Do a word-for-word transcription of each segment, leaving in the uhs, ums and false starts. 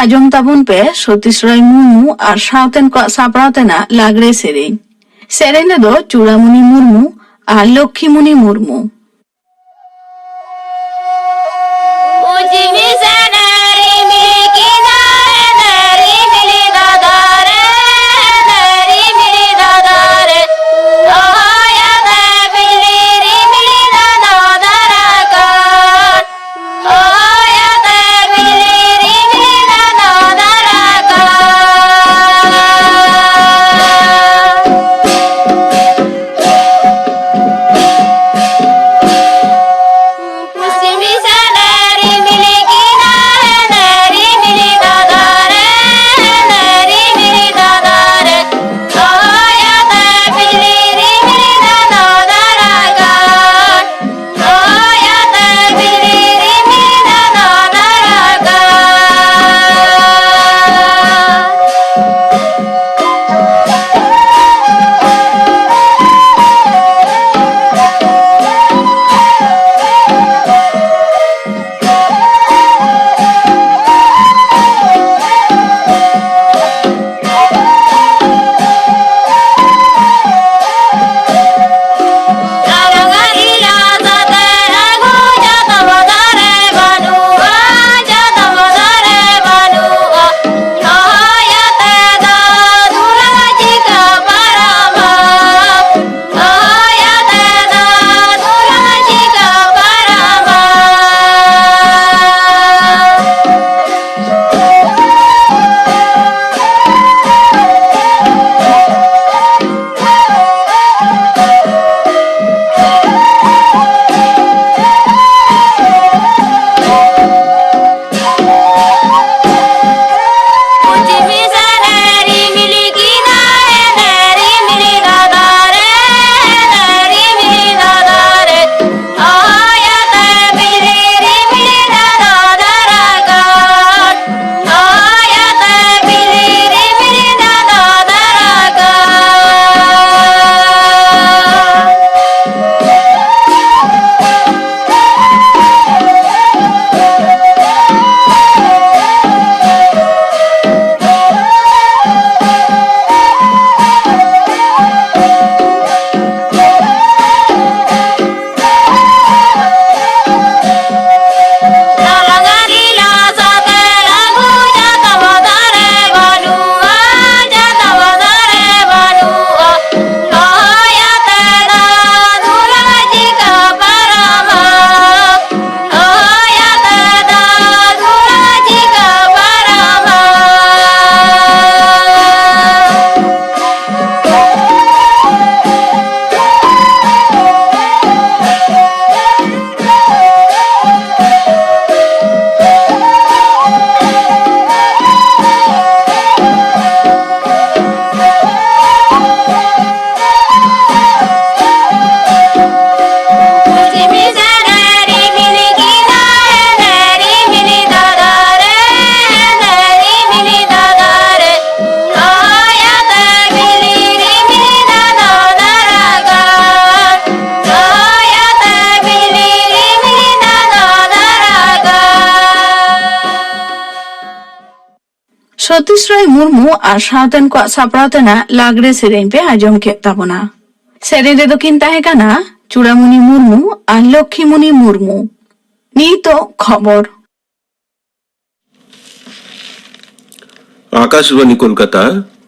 ᱟᱸᱡᱚᱢ ᱛᱟᱵᱚᱱ ᱯᱮ ᱥᱚᱛᱤᱥ ᱨᱚᱭ ᱢᱩᱨᱢᱩ ᱟᱨ ᱥᱟᱶᱛᱮᱱ ᱠᱚᱣᱟᱜ ᱥᱟᱯᱲᱟᱣ ᱛᱮᱱᱟᱜ ᱞᱟᱜᱽᱲᱮ ᱥᱮᱨᱮᱧ᱾ ᱥᱮᱨᱮᱧ ᱨᱮᱫᱚ ᱪᱩᱲᱟᱢᱩᱱᱤ ᱢᱩᱨᱢᱩ ᱟᱨ ᱞᱚᱠᱠᱷᱤᱢᱩᱱᱤ ᱢᱩᱨᱢᱩ᱾ ᱥᱚᱛᱤᱥ ᱨᱟᱭ ᱢᱩᱨᱢᱩ ᱟᱨ ᱥᱟᱶᱛᱮᱱ ᱠᱚᱣᱟᱜ ᱥᱟᱯᱲᱟᱣ ᱛᱮᱱᱟᱜ ᱞᱟᱜᱽᱲᱮ ᱥᱮᱨᱮᱧ ᱯᱮ ᱟᱸᱡᱚᱢ ᱠᱮᱫ ᱛᱟᱵᱚᱱᱟ᱾ ᱥᱮᱨᱮᱧ ᱨᱮᱫᱚ ᱠᱤᱱ ᱛᱟᱦᱮᱸ ᱠᱟᱱᱟ ᱪᱩᱲᱟᱢᱩᱱᱤ ᱢᱩᱨᱢᱩ ᱟᱨ ᱞᱚᱠᱠᱷᱤᱢᱩᱱᱤ ᱢᱩᱨᱢᱩ᱾ ᱱᱤᱛᱚᱜ ᱠᱷᱚᱵᱚᱨ᱾ ᱟᱠᱟᱥᱵᱟᱱᱤ ᱠᱳᱞᱠᱟᱛᱟ,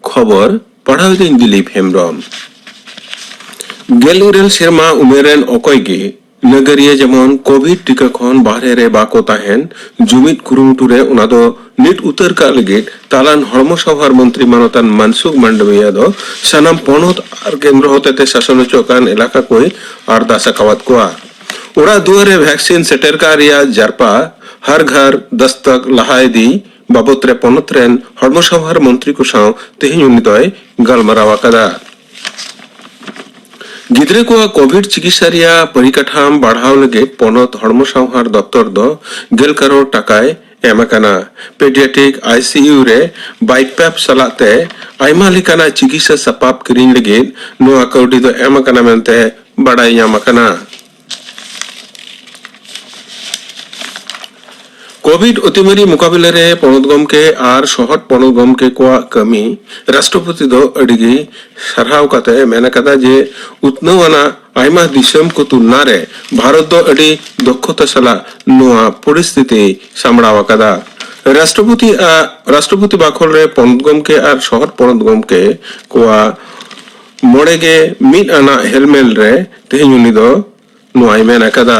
ᱠᱷᱚᱵᱚᱨ ᱯᱟᱲᱦᱟᱣ ᱫᱟᱹᱧ ᱫᱤᱞᱤᱯ ᱦᱮᱢᱵᱨᱚᱢ᱾ ᱜᱮᱞ ᱤᱨᱟᱹᱞ ᱥᱮᱨᱢᱟ ᱩᱢᱮᱨ ᱨᱮᱱ ᱚᱠᱚᱭ ᱜᱮ ᱱᱟᱜᱟᱨᱤᱭᱟᱹ ᱡᱮᱢᱚᱱ ᱠᱳᱵᱷᱤᱰ ᱴᱤᱠᱟᱹ ᱠᱷᱚᱱ ᱵᱟᱦᱨᱮ ᱨᱮ ᱵᱟᱠᱚ ᱛᱟᱦᱮᱱ, ᱡᱩᱢᱤᱫ ᱠᱩᱨᱩᱢᱩᱴᱩ ᱨᱮ ᱚᱱᱟ ᱫᱚ ᱱᱤᱴ ᱩᱛᱟᱹᱨ ᱠᱟᱜ ᱞᱟᱹᱜᱤᱫ ᱛᱟᱞᱟᱱ ᱦᱚᱲᱢᱚ ᱥᱟᱶᱦᱟᱨ ᱢᱚᱱᱛᱨᱤ ᱢᱟᱱᱚᱛᱟᱱ ᱢᱟᱱᱥᱩᱠᱷ ᱢᱟᱱᱰᱟᱵᱤᱭᱟ ᱫᱚ ᱥᱟᱱᱟᱢ ᱯᱚᱱᱚᱛ ᱟᱨ ᱠᱮᱱᱫᱨᱚ ᱦᱚᱛᱮᱛᱮ ᱥᱟᱥᱚᱱ ᱦᱚᱪᱚᱜ ᱠᱟᱱ ᱮᱞᱟᱠᱟ ᱠᱚᱭ ᱟᱨᱫᱟᱥ ᱟᱠᱟᱣᱟᱫ ᱠᱚᱣᱟ᱾ ᱚᱲᱟᱜ ᱫᱩᱣᱟᱹᱨ ᱨᱮ ᱵᱷᱮᱠᱥᱤᱱ ᱥᱮᱴᱮᱨ ᱠᱟᱜ ᱨᱮᱭᱟᱜ ᱡᱟᱨᱯᱟ ᱦᱟᱨ ᱜᱷᱟᱨ ᱫᱟᱥᱛᱟᱠ ᱞᱟᱦᱟ ᱤᱫᱤ ᱵᱟᱵᱚᱛ ᱨᱮ ᱯᱚᱱᱚᱛ ᱨᱮᱱ ᱦᱚᱲᱢᱚ ᱥᱟᱶᱦᱟᱨ ᱢᱚᱱᱛᱨᱤ ᱠᱚ ᱥᱟᱶ ᱛᱮᱦᱮᱧ ᱩᱱᱤ ᱫᱚᱭ ᱜᱟᱞᱢᱟᱨᱟᱣ ᱟᱠᱟᱫᱟ᱾ ᱜᱤᱫᱽᱨᱟᱹ ᱠᱚᱣᱟᱜ ᱠᱳᱵᱷᱤᱰ ᱪᱤᱠᱤᱛᱥᱟ ᱨᱮᱭᱟᱜ ᱯᱚᱨᱤᱠᱟᱴᱷᱟᱢ ᱵᱟᱲᱦᱟᱣ ᱞᱟᱹᱜᱤᱫ ᱯᱚᱱᱚᱛ ᱦᱚᱲᱢᱚ ᱥᱟᱶᱦᱟᱨ ᱫᱚᱯᱛᱚᱨ ᱫᱚ ᱜᱮᱞ ᱠᱟᱨᱳᱲ ᱴᱟᱠᱟᱭ ᱮᱢ ᱟᱠᱟᱱᱟ᱾ ᱯᱮᱰᱤᱭᱟᱴᱨᱤᱠ ᱟᱭᱥᱤᱭᱩ ᱨᱮ ᱵᱟᱭᱯᱮᱯ ᱥᱟᱞᱟᱜ ᱛᱮ ᱟᱭᱢᱟ ᱞᱮᱠᱟᱱᱟᱜ ᱪᱤᱠᱤᱛᱥᱟ ᱥᱟᱯᱟᱵ ᱠᱤᱨᱤᱧ ᱞᱟᱹᱜᱤᱫ ᱱᱚᱣᱟ ᱠᱟᱹᱣᱰᱤ ᱫᱚ ᱮᱢ ᱟᱠᱟᱱᱟ ᱢᱮᱱᱛᱮ ᱵᱟᱰᱟᱭ ᱧᱟᱢ ᱟᱠᱟᱱᱟ᱾ ᱠᱳᱵᱷᱤᱰ ᱚᱛᱤᱢᱟᱨᱤ ᱢᱩᱠᱟᱵᱤᱞᱟ ᱨᱮ ᱯᱚᱱᱚᱛ ᱜᱚᱢᱠᱮ ᱟᱨ ᱥᱚᱦᱚᱫ ᱯᱚᱱᱚᱛ ᱜᱚᱢᱠᱮ ᱠᱚᱣᱟᱜ ᱠᱟᱹᱢᱤ ᱨᱟᱥᱴᱨᱚᱯᱚᱛᱤ ᱫᱚ ᱟᱹᱰᱤ ᱜᱮ ᱥᱟᱨᱦᱟᱣ ᱠᱟᱛᱮ ᱢᱮᱱ ᱟᱠᱟᱫᱟ ᱡᱮ ᱩᱛᱱᱟᱹᱣ ᱟᱱᱟᱜ ᱟᱭᱢᱟ ᱫᱤᱥᱚᱢ ᱠᱚ ᱛᱩᱞᱱᱟ ᱨᱮ ᱵᱷᱟᱨᱚᱛ ᱫᱚ ᱟᱹᱰᱤ ᱫᱚᱠᱷᱚᱛᱟ ᱥᱟᱞᱟᱜ ᱱᱚᱣᱟ ᱯᱚᱨᱤᱥᱛᱷᱤᱛᱤ ᱥᱟᱢᱵᱲᱟᱣ ᱟᱠᱟᱫᱟ᱾ ᱨᱟᱥᱴᱨᱚᱯᱚᱛᱤ ᱟᱜ, ᱨᱟᱥᱴᱨᱚᱯᱚᱛᱤ ᱵᱟᱠᱷᱚᱞ ᱨᱮ ᱯᱚᱱᱚᱛ ᱜᱚᱢᱠᱮ ᱟᱨ ᱥᱚᱦᱚᱫ ᱯᱚᱱᱚᱛ ᱜᱚᱢᱠᱮ ᱠᱚᱣᱟᱜ ᱢᱚᱬᱮ ᱜᱮ ᱢᱤᱫ ᱟᱱᱟᱜ ᱦᱮᱞᱢᱮᱞ ᱨᱮ ᱛᱮᱦᱮᱧ ᱩᱱᱤ ᱫᱚ ᱱᱚᱣᱟᱭ ᱢᱮᱱ ᱟᱠᱟᱫᱟ᱾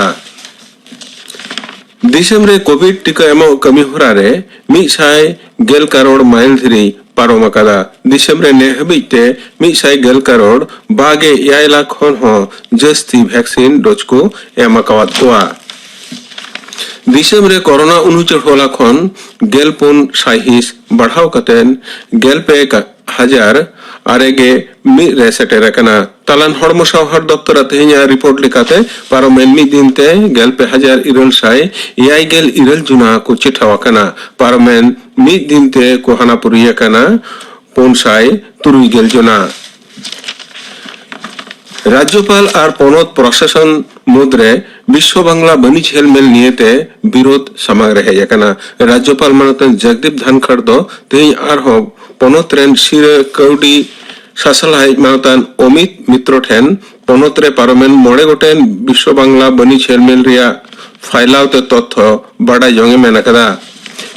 ᱫᱤᱥᱚᱢ ᱨᱮ ᱠᱳᱵᱷᱤᱰ ᱴᱤᱠᱟᱹ ᱮᱢᱚᱜ ᱠᱟᱹᱢᱤ ᱦᱚᱨᱟ ᱨᱮ ᱢᱤᱫ ᱥᱟᱭ ᱜᱮᱞ ᱠᱟᱨᱳᱲ ᱢᱟᱭᱤᱞ ᱫᱷᱤᱨᱤ ᱯᱟᱨᱚᱢ ᱟᱠᱟᱫᱟ᱾ ᱫᱤᱥᱚᱢ ᱨᱮ ᱱᱮ ᱦᱟᱹᱵᱤᱡ ᱛᱮ ᱢᱤᱫ ᱥᱟᱭ ᱜᱮᱞ ᱠᱟᱨᱳᱲ ᱵᱟᱜᱮ ᱮᱭᱟᱭ ᱞᱟᱠᱷ ᱠᱷᱚᱱ ᱦᱚᱸ ᱡᱟᱹᱥᱛᱤ ᱵᱷᱮᱠᱥᱤᱱ ᱰᱳᱡᱽ ᱠᱚ ᱮᱢ ᱟᱠᱟᱣᱟᱫ ᱠᱚᱣᱟ᱾ ᱫᱤᱥᱚᱢ ᱨᱮ ᱠᱳᱨᱳᱱᱟ ᱩᱱᱩᱪᱟᱹᱲ ᱦᱚᱞᱟ ᱠᱷᱚᱱ ᱜᱮᱞ ᱯᱩᱱ ᱥᱟᱭᱦᱤᱸᱥ ᱵᱟᱲᱦᱟᱣ ᱠᱟᱛᱮ ᱜᱮᱞ ᱯᱮ ᱦᱟᱡᱟᱨ ᱟᱨᱮ ᱜᱮ ᱢᱤᱫ ᱨᱮ ᱥᱮᱴᱮᱨ ᱟᱠᱟᱱᱟ᱾ ᱛᱟᱞᱟᱱ ᱦᱚᱲᱢᱚ ᱥᱟᱶᱦᱟᱨ ᱫᱚᱯᱛᱚᱨᱟᱜ ᱛᱮᱦᱮᱧᱟᱜ ᱨᱤᱯᱳᱨᱴ ᱞᱮᱠᱟᱛᱮ, ᱯᱟᱨᱚᱢᱮᱱ ᱢᱤᱫ ᱫᱤᱱ ᱛᱮ ᱜᱮᱞ ᱯᱮ ᱦᱟᱡᱟᱨ ᱤᱨᱟᱹᱞ ᱥᱟᱭ ᱮᱭᱟᱭ ᱜᱮᱞ ᱤᱨᱟᱹᱞ ᱡᱚᱱᱟ ᱠᱚ ᱪᱮᱴᱷᱟᱣ ᱟᱠᱟᱱᱟ᱾ ᱯᱟᱨᱚᱢᱮᱱ ᱢᱤᱫ ᱫᱤᱱ ᱛᱮ ᱠᱚ ᱦᱟᱱᱟᱯᱩᱨᱤ ᱟᱠᱟᱱᱟ ᱯᱩᱱ ᱥᱟᱭ ᱛᱩᱨᱩᱭ ᱜᱮᱞ ᱡᱚᱱᱟ᱾ ᱨᱟᱡᱽᱡᱚᱯᱟᱞ ᱟᱨ ᱯᱚᱱᱚᱛ ᱯᱨᱚᱥᱟᱥᱚᱱ ᱢᱩᱫᱽᱨᱮ ᱵᱤᱥᱣᱚ ᱵᱟᱝᱞᱟ ᱵᱟᱹᱱᱤᱡᱽ ᱦᱮᱞᱢᱮᱞ ᱱᱤᱭᱮᱛᱮ ᱵᱤᱨᱳᱫ ᱥᱟᱢᱟᱝ ᱨᱮ ᱦᱮᱡ ᱟᱠᱟᱱᱟ᱾ ᱨᱟᱡᱽᱡᱚᱯᱟᱞ ᱢᱟᱱᱚᱛᱟᱱ ᱡᱚᱜᱽᱫᱤᱯ ᱫᱷᱟᱱᱠᱷᱟᱲ ᱫᱚ ᱛᱮᱦᱮᱧ ᱟᱨᱦᱚᱸ ᱯᱚᱱᱚᱛ ᱨᱮᱱ ᱥᱤᱨᱟᱹ ᱠᱟᱹᱣᱰᱤ ᱥᱟᱥᱟᱞᱟᱭᱤᱡ ᱢᱟᱱᱚᱛᱟᱱ ᱚᱢᱤᱛ ᱢᱤᱛᱨᱚ ᱴᱷᱮᱱ ᱯᱚᱱᱚᱛ ᱨᱮ ᱯᱟᱨᱚᱢᱮᱱ ᱢᱚᱬᱮ ᱜᱚᱴᱮᱱ ᱵᱤᱥᱣᱚ ᱵᱟᱝᱞᱟ ᱵᱟᱹᱱᱤᱡᱽ ᱦᱮᱞᱢᱮᱞ ᱨᱮᱭᱟᱜ ᱯᱷᱟᱭᱞᱟᱣ ᱛᱮ ᱛᱚᱛᱛᱷᱚ ᱵᱟᱰᱟᱭ ᱡᱚᱝ ᱮ ᱢᱮᱱ ᱟᱠᱟᱫᱟ᱾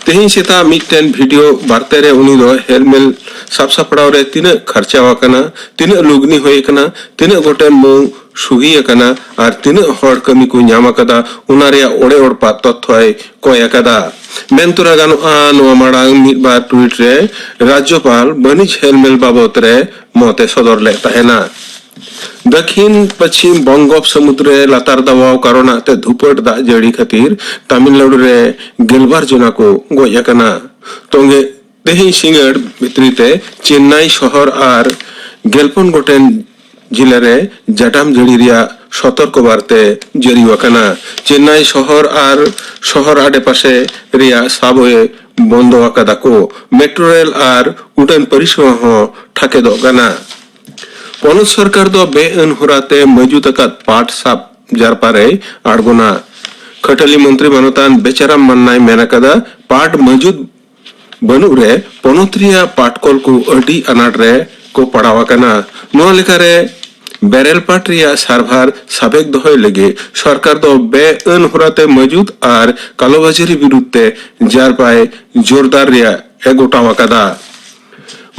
ᱛᱮᱦᱮᱧ ᱥᱮᱛᱟᱜ ᱢᱤᱫᱴᱮᱱ ᱵᱷᱤᱰᱤᱭᱳ ᱵᱟᱨᱛᱮ ᱨᱮ ᱩᱱᱤ ᱫᱚ ᱦᱮᱞᱢᱮᱞ ᱥᱟᱵ ᱥᱟᱯᱲᱟᱣ ᱨᱮ ᱛᱤᱱᱟᱹᱜ ᱠᱷᱚᱨᱪᱟ ᱟᱠᱟᱱᱟ, ᱛᱤᱱᱟᱹᱜ ᱞᱩᱜᱽᱱᱤ ᱦᱩᱭ ᱟᱠᱟᱱᱟ, ᱛᱤᱱᱟᱹᱜ ᱜᱚᱴᱮᱱ ᱢᱩ ᱥᱩᱦᱤ ᱟᱠᱟᱱᱟ ᱟᱨ ᱛᱤᱱᱟᱹᱜ ᱦᱚᱲ ᱠᱟᱹᱢᱤ ᱠᱚ ᱧᱟᱢ ᱟᱠᱟᱫᱟ, ᱚᱱᱟ ᱨᱮᱭᱟᱜ ᱚᱲᱮ ᱚᱲᱯᱟ ᱛᱚᱛᱛᱷᱚᱭ ᱠᱚᱭ ᱟᱠᱟᱫᱟ᱾ ᱢᱮᱱ ᱛᱚᱨᱟ ᱜᱟᱱᱚᱜᱼᱟ, ᱱᱚᱣᱟ ᱢᱟᱲᱟᱝ ᱢᱤᱫ ᱵᱟᱨ ᱴᱩᱭᱤᱴ ᱨᱮ ᱨᱟᱡᱽᱡᱚᱯᱟᱞ ᱵᱟᱹᱱᱤᱡᱽ ᱦᱮᱞᱢᱮᱞ ᱵᱟᱵᱚᱛ ᱨᱮ ᱢᱚᱛ ᱮ ᱥᱚᱫᱚᱨ ᱞᱮᱫ ᱛᱟᱦᱮᱱᱟ᱾ ᱫᱟᱹᱠᱷᱤᱱ ᱯᱚᱪᱷᱤᱢ ᱵᱚᱝᱜᱳᱯ ᱥᱟᱹᱢᱩᱫ ᱨᱮ ᱞᱟᱛᱟᱨ ᱫᱟᱵᱟᱣ ᱠᱟᱨᱚᱱᱟᱜ ᱛᱮ ᱫᱷᱩᱯᱟᱹᱴ ᱫᱟᱜ ᱡᱟᱹᱲᱤ ᱠᱷᱟᱹᱛᱤᱨ ᱛᱟᱢᱤᱞᱱᱟᱲᱩ ᱨᱮ ᱜᱮᱞᱵᱟᱨ ᱡᱚᱱᱟ ᱠᱚ ᱜᱚᱡ ᱟᱠᱟᱱᱟ᱾ ᱛᱚᱸᱜᱮ ᱛᱮᱦᱮᱧ ᱥᱤᱸᱜᱟᱹᱲ ᱵᱷᱤᱛᱨᱤ ᱛᱮ ᱪᱮᱱᱱᱟᱭ ᱥᱚᱦᱚᱨ ᱟᱨ ᱜᱮᱞᱯᱩᱱ ᱜᱚᱴᱮᱱ ᱡᱤᱞᱟᱹ ᱨᱮ ᱡᱟᱴᱟᱢ ᱡᱟᱹᱲᱤ ᱨᱮᱭᱟᱜ ᱥᱚᱛᱚᱨᱠᱚ ᱵᱟᱨᱛᱮ ᱡᱟᱹᱨᱤ ᱟᱠᱟᱱᱟ᱾ ᱪᱮᱱᱱᱟᱭ ᱥᱚᱦᱚᱨ ᱟᱨ ᱥᱚᱦᱚᱨ ᱟᱰᱮᱯᱟᱥᱮ ᱨᱮᱭᱟᱜ ᱥᱟᱵᱣᱮ ᱵᱚᱱᱫᱚ ᱟᱠᱟᱫᱟ ᱠᱚ᱾ ᱢᱮᱴᱨᱳ ᱨᱮᱞ ᱟᱨ ᱩᱰᱟᱹᱱ ᱯᱚᱨᱤᱥᱮᱵᱟ ᱦᱚᱸ ᱴᱷᱟᱠᱮᱫᱚᱜ ᱠᱟᱱᱟ᱾ ᱯᱚᱱᱚᱛ ᱥᱚᱨᱠᱟᱨ ᱫᱚ ᱵᱮᱼᱟᱹᱱ ᱦᱚᱨᱟᱛᱮ ᱢᱚᱡᱩᱫ ᱟᱠᱟᱫ ᱯᱟᱴ ᱥᱟᱵ ᱡᱟᱨᱯᱟ ᱨᱮᱭ ᱟᱬᱜᱚᱱᱟ᱾ ᱠᱷᱟᱹᱴᱟᱹᱞᱤ ᱢᱚᱱᱛᱨᱤ ᱢᱟᱱᱚᱛᱟᱱ ᱵᱮᱪᱟᱨᱟᱢ ᱢᱟᱱᱱᱟᱭ ᱢᱮᱱ ᱟᱠᱟᱫᱟ, ᱯᱟᱴ ᱢᱚᱡᱩᱫ ᱵᱟᱹᱱᱩᱜ ᱨᱮ ᱯᱚᱱᱚᱛ ᱨᱮᱭᱟᱜ ᱯᱟᱴᱠᱚᱞ ᱠᱚ ᱟᱹᱰᱤ ᱟᱱᱟᱴ ᱨᱮ ᱠᱚ ᱯᱟᱲᱟᱣ ᱟᱠᱟᱱᱟ᱾ ᱱᱚᱣᱟ ᱞᱮᱠᱟᱨᱮ ᱵᱮᱨᱮᱞ ᱯᱟᱴ ᱨᱮᱭᱟᱜ ᱥᱟᱨᱵᱷᱟᱨ ᱥᱟᱵᱮᱠ ᱫᱚᱦᱚᱭ ᱞᱟᱹᱜᱤᱫ ᱥᱚᱨᱠᱟᱨ ᱫᱚ ᱵᱮᱼᱟᱹᱱ ᱦᱚᱨᱟᱛᱮ ᱢᱚᱡᱩᱫ ᱟᱨ ᱠᱟᱞᱚᱵᱟᱡᱟᱨᱤ ᱵᱤᱨᱩᱫᱷ ᱛᱮ ᱡᱟᱨᱯᱟᱭ ᱡᱳᱨᱫᱟᱨ ᱨᱮᱭᱟᱜ ᱮ ᱜᱚᱴᱟᱣ ᱟᱠᱟᱫᱟ᱾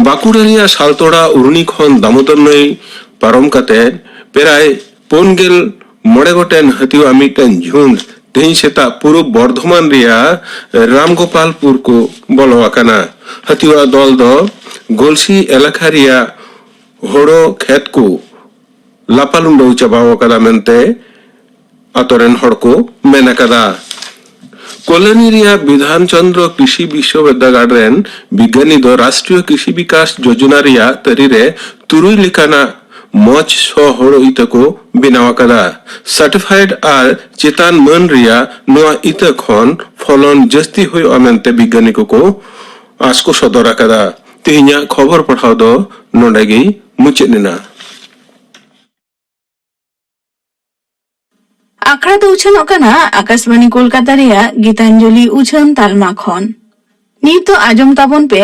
ᱵᱟᱸᱠᱩᱲᱟ ᱨᱮᱭᱟᱜ ᱥᱟᱞᱛᱳᱲᱟ ᱩᱨᱱᱤ ᱠᱷᱚᱱ ᱫᱟᱢᱳᱫᱚᱨ ᱱᱟᱹᱭ ᱯᱟᱨᱚᱢ ᱠᱟᱛᱮ ᱯᱮᱨᱟᱭ ᱯᱩᱱ ᱜᱮᱞ ᱢᱚᱬᱮ ᱜᱚᱴᱮᱱ ᱦᱟᱹᱛᱤᱣᱟᱜ ᱢᱤᱫᱴᱮᱱ ᱡᱷᱩᱸᱰ ᱛᱮᱦᱮᱧ ᱥᱮᱛᱟᱜ ᱯᱩᱨᱩᱵ ᱵᱚᱨᱫᱷᱚᱢᱟᱱ ᱨᱮᱭᱟᱜ ᱨᱟᱢᱜᱳᱯᱟᱞᱯᱩᱨ ᱠᱚ ᱵᱚᱞᱚ ᱟᱠᱟᱱᱟ᱾ ᱦᱟᱹᱛᱤᱣᱟᱜ ᱫᱚᱞ ᱫᱚ ᱜᱳᱞᱥᱤ ᱮᱞᱟᱠᱟ ᱨᱮᱭᱟᱜ ᱦᱳᱲᱳ ᱠᱷᱮᱛ ᱠᱚ ᱞᱟᱯᱟᱞᱩᱰᱟᱹᱣ ᱪᱟᱵᱟᱣ ᱟᱠᱟᱫᱟ ᱢᱮᱱᱛᱮ ᱟᱛᱳ ᱨᱮᱱ ᱦᱚᱲ ᱠᱚ ᱢᱮᱱ ᱟᱠᱟᱫᱟ᱾ ᱠᱚᱞᱟᱱᱤ ᱨᱮᱭᱟᱜ ᱵᱤᱫᱷᱟᱱ ᱪᱚᱱᱫᱨᱚ ᱠᱨᱤᱥᱤ ᱵᱤᱥᱥᱚᱵᱤᱫᱽᱫᱟᱹᱜᱟᱲ ᱨᱮᱱ ᱵᱤᱜᱽᱜᱟᱱᱤ ᱫᱚ ᱨᱟᱥᱴᱨᱤᱭᱚ ᱠᱨᱤᱥᱤ ᱵᱤᱠᱟᱥ ᱡᱳᱡᱚᱱᱟ ᱨᱮᱭᱟᱜ ᱛᱟᱹᱨᱤ ᱨᱮ ᱛᱩᱨᱩᱭ ᱞᱮᱠᱟᱱᱟᱜ ᱢᱚᱡᱽ ᱥᱚ ᱦᱳᱲᱳ ᱤᱛᱟᱹ ᱠᱚ ᱵᱮᱱᱟᱣ ᱟᱠᱟᱫᱟ᱾ ᱥᱟᱨᱴᱤᱯᱷᱟᱭᱤᱰ ᱟᱨ ᱪᱮᱛᱟᱱ ᱢᱟᱹᱱ ᱨᱮᱭᱟᱜ ᱱᱚᱣᱟ ᱤᱛᱟᱹ ᱠᱷᱚᱱ ᱯᱷᱚᱞᱚᱱ ᱡᱟᱹᱥᱛᱤ ᱦᱩᱭᱩᱜᱼᱟ ᱢᱮᱱᱛᱮ ᱵᱤᱜᱽᱜᱟᱱᱤ ᱠᱚᱠᱚ ᱟᱸᱥ ᱠᱚ ᱥᱚᱫᱚᱨ ᱟᱠᱟᱫᱟ᱾ ᱛᱮᱦᱮᱧᱟᱜ ᱠᱷᱚᱵᱚᱨ ᱯᱟᱲᱦᱟᱣ ᱫᱚ ᱱᱚᱰᱮ ᱜᱮ ᱢᱩᱪᱟᱹᱫ ᱮᱱᱟ᱾ ᱟᱠᱷᱲᱟ ᱫᱚ ᱩᱪᱷᱟᱹᱱᱚᱜ ᱠᱟᱱᱟ ᱟᱠᱟᱥᱵᱟᱬᱤ ᱠᱳᱞᱠᱟᱛᱟ ᱨᱮᱭᱟᱜ ᱜᱤᱛᱟᱧᱡᱚᱞᱤ ᱩᱪᱷᱟᱹᱱ ᱛᱟᱞᱢᱟ ᱠᱷᱚᱱ᱾ ᱱᱤᱛᱚᱜ ᱟᱸᱡᱚᱢ ᱛᱟᱵᱚᱱ ᱯᱮ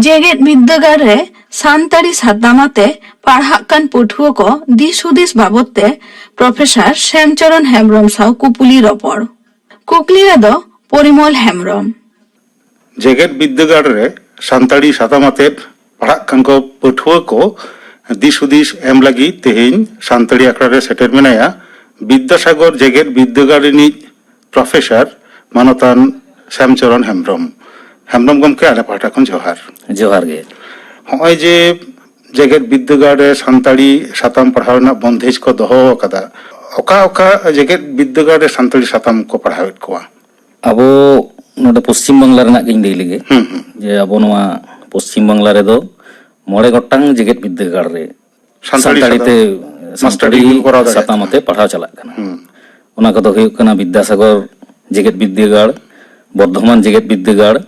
ᱡᱮᱜᱮᱛ ᱵᱤᱨᱫᱟᱹᱜᱟᱲ ᱨᱮ ᱥᱟᱱᱛᱟᱲᱤ ᱥᱟᱛᱟᱢ ᱟᱛᱮ ᱯᱟᱲᱦᱟᱜ ᱠᱟᱱ ᱯᱟᱹᱴᱷᱩᱣᱟᱹ ᱠᱚ ᱫᱤᱥ ᱦᱩᱫᱤᱥ ᱵᱟᱵᱚᱛ ᱛᱮ ᱯᱨᱚᱯᱷᱮᱥᱚᱨ ᱥᱮᱢᱪᱚᱨᱚᱱ ᱦᱮᱢᱵᱽᱨᱚᱢ ᱥᱟᱶ ᱠᱩᱯᱩᱞᱤ ᱨᱚᱯᱚᱲ᱾ ᱠᱩᱠᱞᱤ ᱨᱮᱫᱚ ᱯᱚᱨᱤᱢᱚᱞ ᱦᱮᱢᱵᱽᱨᱚᱢ᱾ ᱡᱮᱜᱮᱛ ᱵᱤᱨᱫᱟᱹᱜᱟᱲ ᱨᱮ ᱥᱟᱱᱛᱟᱲᱤ ᱥᱟᱛᱟᱢ ᱟᱛᱮᱫ ᱯᱟᱲᱦᱟᱜ ᱠᱟᱱ ᱠᱚ ᱯᱟᱹᱴᱷᱩᱣᱟᱹ ᱠᱚ ᱫᱤᱥ ᱦᱩᱫᱤᱥ ᱮᱢ ᱞᱟᱹᱜᱤᱫ ᱛᱮᱦᱮᱧ ᱥᱟᱱᱛᱟᱲᱤ ᱟᱠᱷᱲᱟ ᱨᱮ ᱥᱮᱴᱮᱨ ᱢᱮᱱᱟᱭᱟ ᱵᱤᱫᱽᱫᱟᱥᱟᱜᱚᱨ ᱡᱮᱜᱮᱛ ᱵᱤᱨᱫᱟᱹᱜᱟᱲ ᱨᱤᱱᱤᱡ ᱯᱨᱚᱯᱷᱮᱥᱚᱨ ᱢᱟᱱᱚᱛᱟᱱ ᱥᱮᱢᱪᱚᱨᱚᱱ ᱦᱮᱢᱵᱽᱨᱚᱢ᱾ ᱦᱮᱢᱵᱽᱨᱚᱢ ᱜᱚᱢᱠᱮ, ᱟᱞᱮ ᱯᱟᱦᱴᱟ ᱠᱷᱚᱱ ᱡᱚᱦᱟᱨ᱾ ᱡᱚᱦᱟᱨ ᱜᱮ᱾ ᱦᱚᱸᱜᱼᱚᱭ ᱡᱮ ᱡᱮᱜᱮᱛ ᱵᱤᱨᱫᱟᱹᱜᱟᱲ ᱨᱮ ᱥᱟᱱᱛᱟᱲᱤ ᱥᱟᱛᱟᱢ ᱯᱟᱲᱦᱟᱣ ᱨᱮᱱᱟᱜ ᱵᱚᱱᱫᱮᱡ ᱠᱚ ᱫᱚᱦᱚ ᱟᱠᱟᱫᱟ, ᱚᱠᱟ ᱚᱠᱟ ᱡᱮᱜᱮᱛ ᱵᱤᱨᱫᱟᱹᱜᱟᱲ ᱨᱮ ᱥᱟᱱᱛᱟᱲᱤ ᱥᱟᱛᱟᱢ ᱠᱚ ᱯᱟᱲᱦᱟᱣᱮᱫ ᱠᱚᱣᱟ? ᱟᱵᱚ ᱱᱚᱰᱮ ᱯᱚᱥᱪᱤᱢ ᱵᱟᱝᱞᱟ ᱨᱮᱱᱟᱜ ᱜᱤᱧ ᱞᱟᱹᱭ ᱞᱮᱜᱮ᱾ ᱦᱩᱸ, ᱦᱩᱸ᱾ ᱡᱮ ᱟᱵᱚ ᱱᱚᱣᱟ ᱯᱚᱥᱪᱤᱢ ᱵᱟᱝᱞᱟ ᱨᱮᱫᱚ ᱢᱚᱬᱮ ᱜᱚᱴᱟᱝ ᱡᱮᱜᱮᱛ ᱵᱤᱨᱫᱟᱹᱜᱟᱲ ᱨᱮ ᱥᱟᱱᱛᱟᱲᱤ ᱥᱟᱱᱛᱟᱲᱤ ᱥᱟᱛᱟᱢ, ᱛᱮ, ᱢᱟᱥᱴᱟᱨ ᱥᱟᱱᱛᱟᱲᱤ ᱰᱤᱜᱽᱨᱤ ᱠᱚ ᱠᱚᱨᱟᱣ ᱫᱟᱲᱮᱭᱟᱜ ᱥᱟᱛᱟᱢ ᱠᱟᱱᱟ᱾ ᱟᱛᱮ ᱯᱟᱲᱦᱟᱣ ᱪᱟᱞᱟᱜ ᱠᱟᱱᱟ᱾ ᱦᱩᱸ᱾ ᱚᱱᱟ ᱠᱚᱫᱚ ᱦᱩᱭᱩᱜ ᱠᱟᱱᱟ ᱵᱤᱫᱽᱫᱟᱥᱟᱜᱚᱨ ᱡᱮᱜᱮᱛ ᱵᱤᱨᱫᱟᱹᱜᱟᱲ, ᱵᱚᱨᱫᱷᱚᱢᱟᱱ ᱡᱮᱜᱮᱛ ᱵᱤᱨᱫᱟᱹᱜᱟᱲ,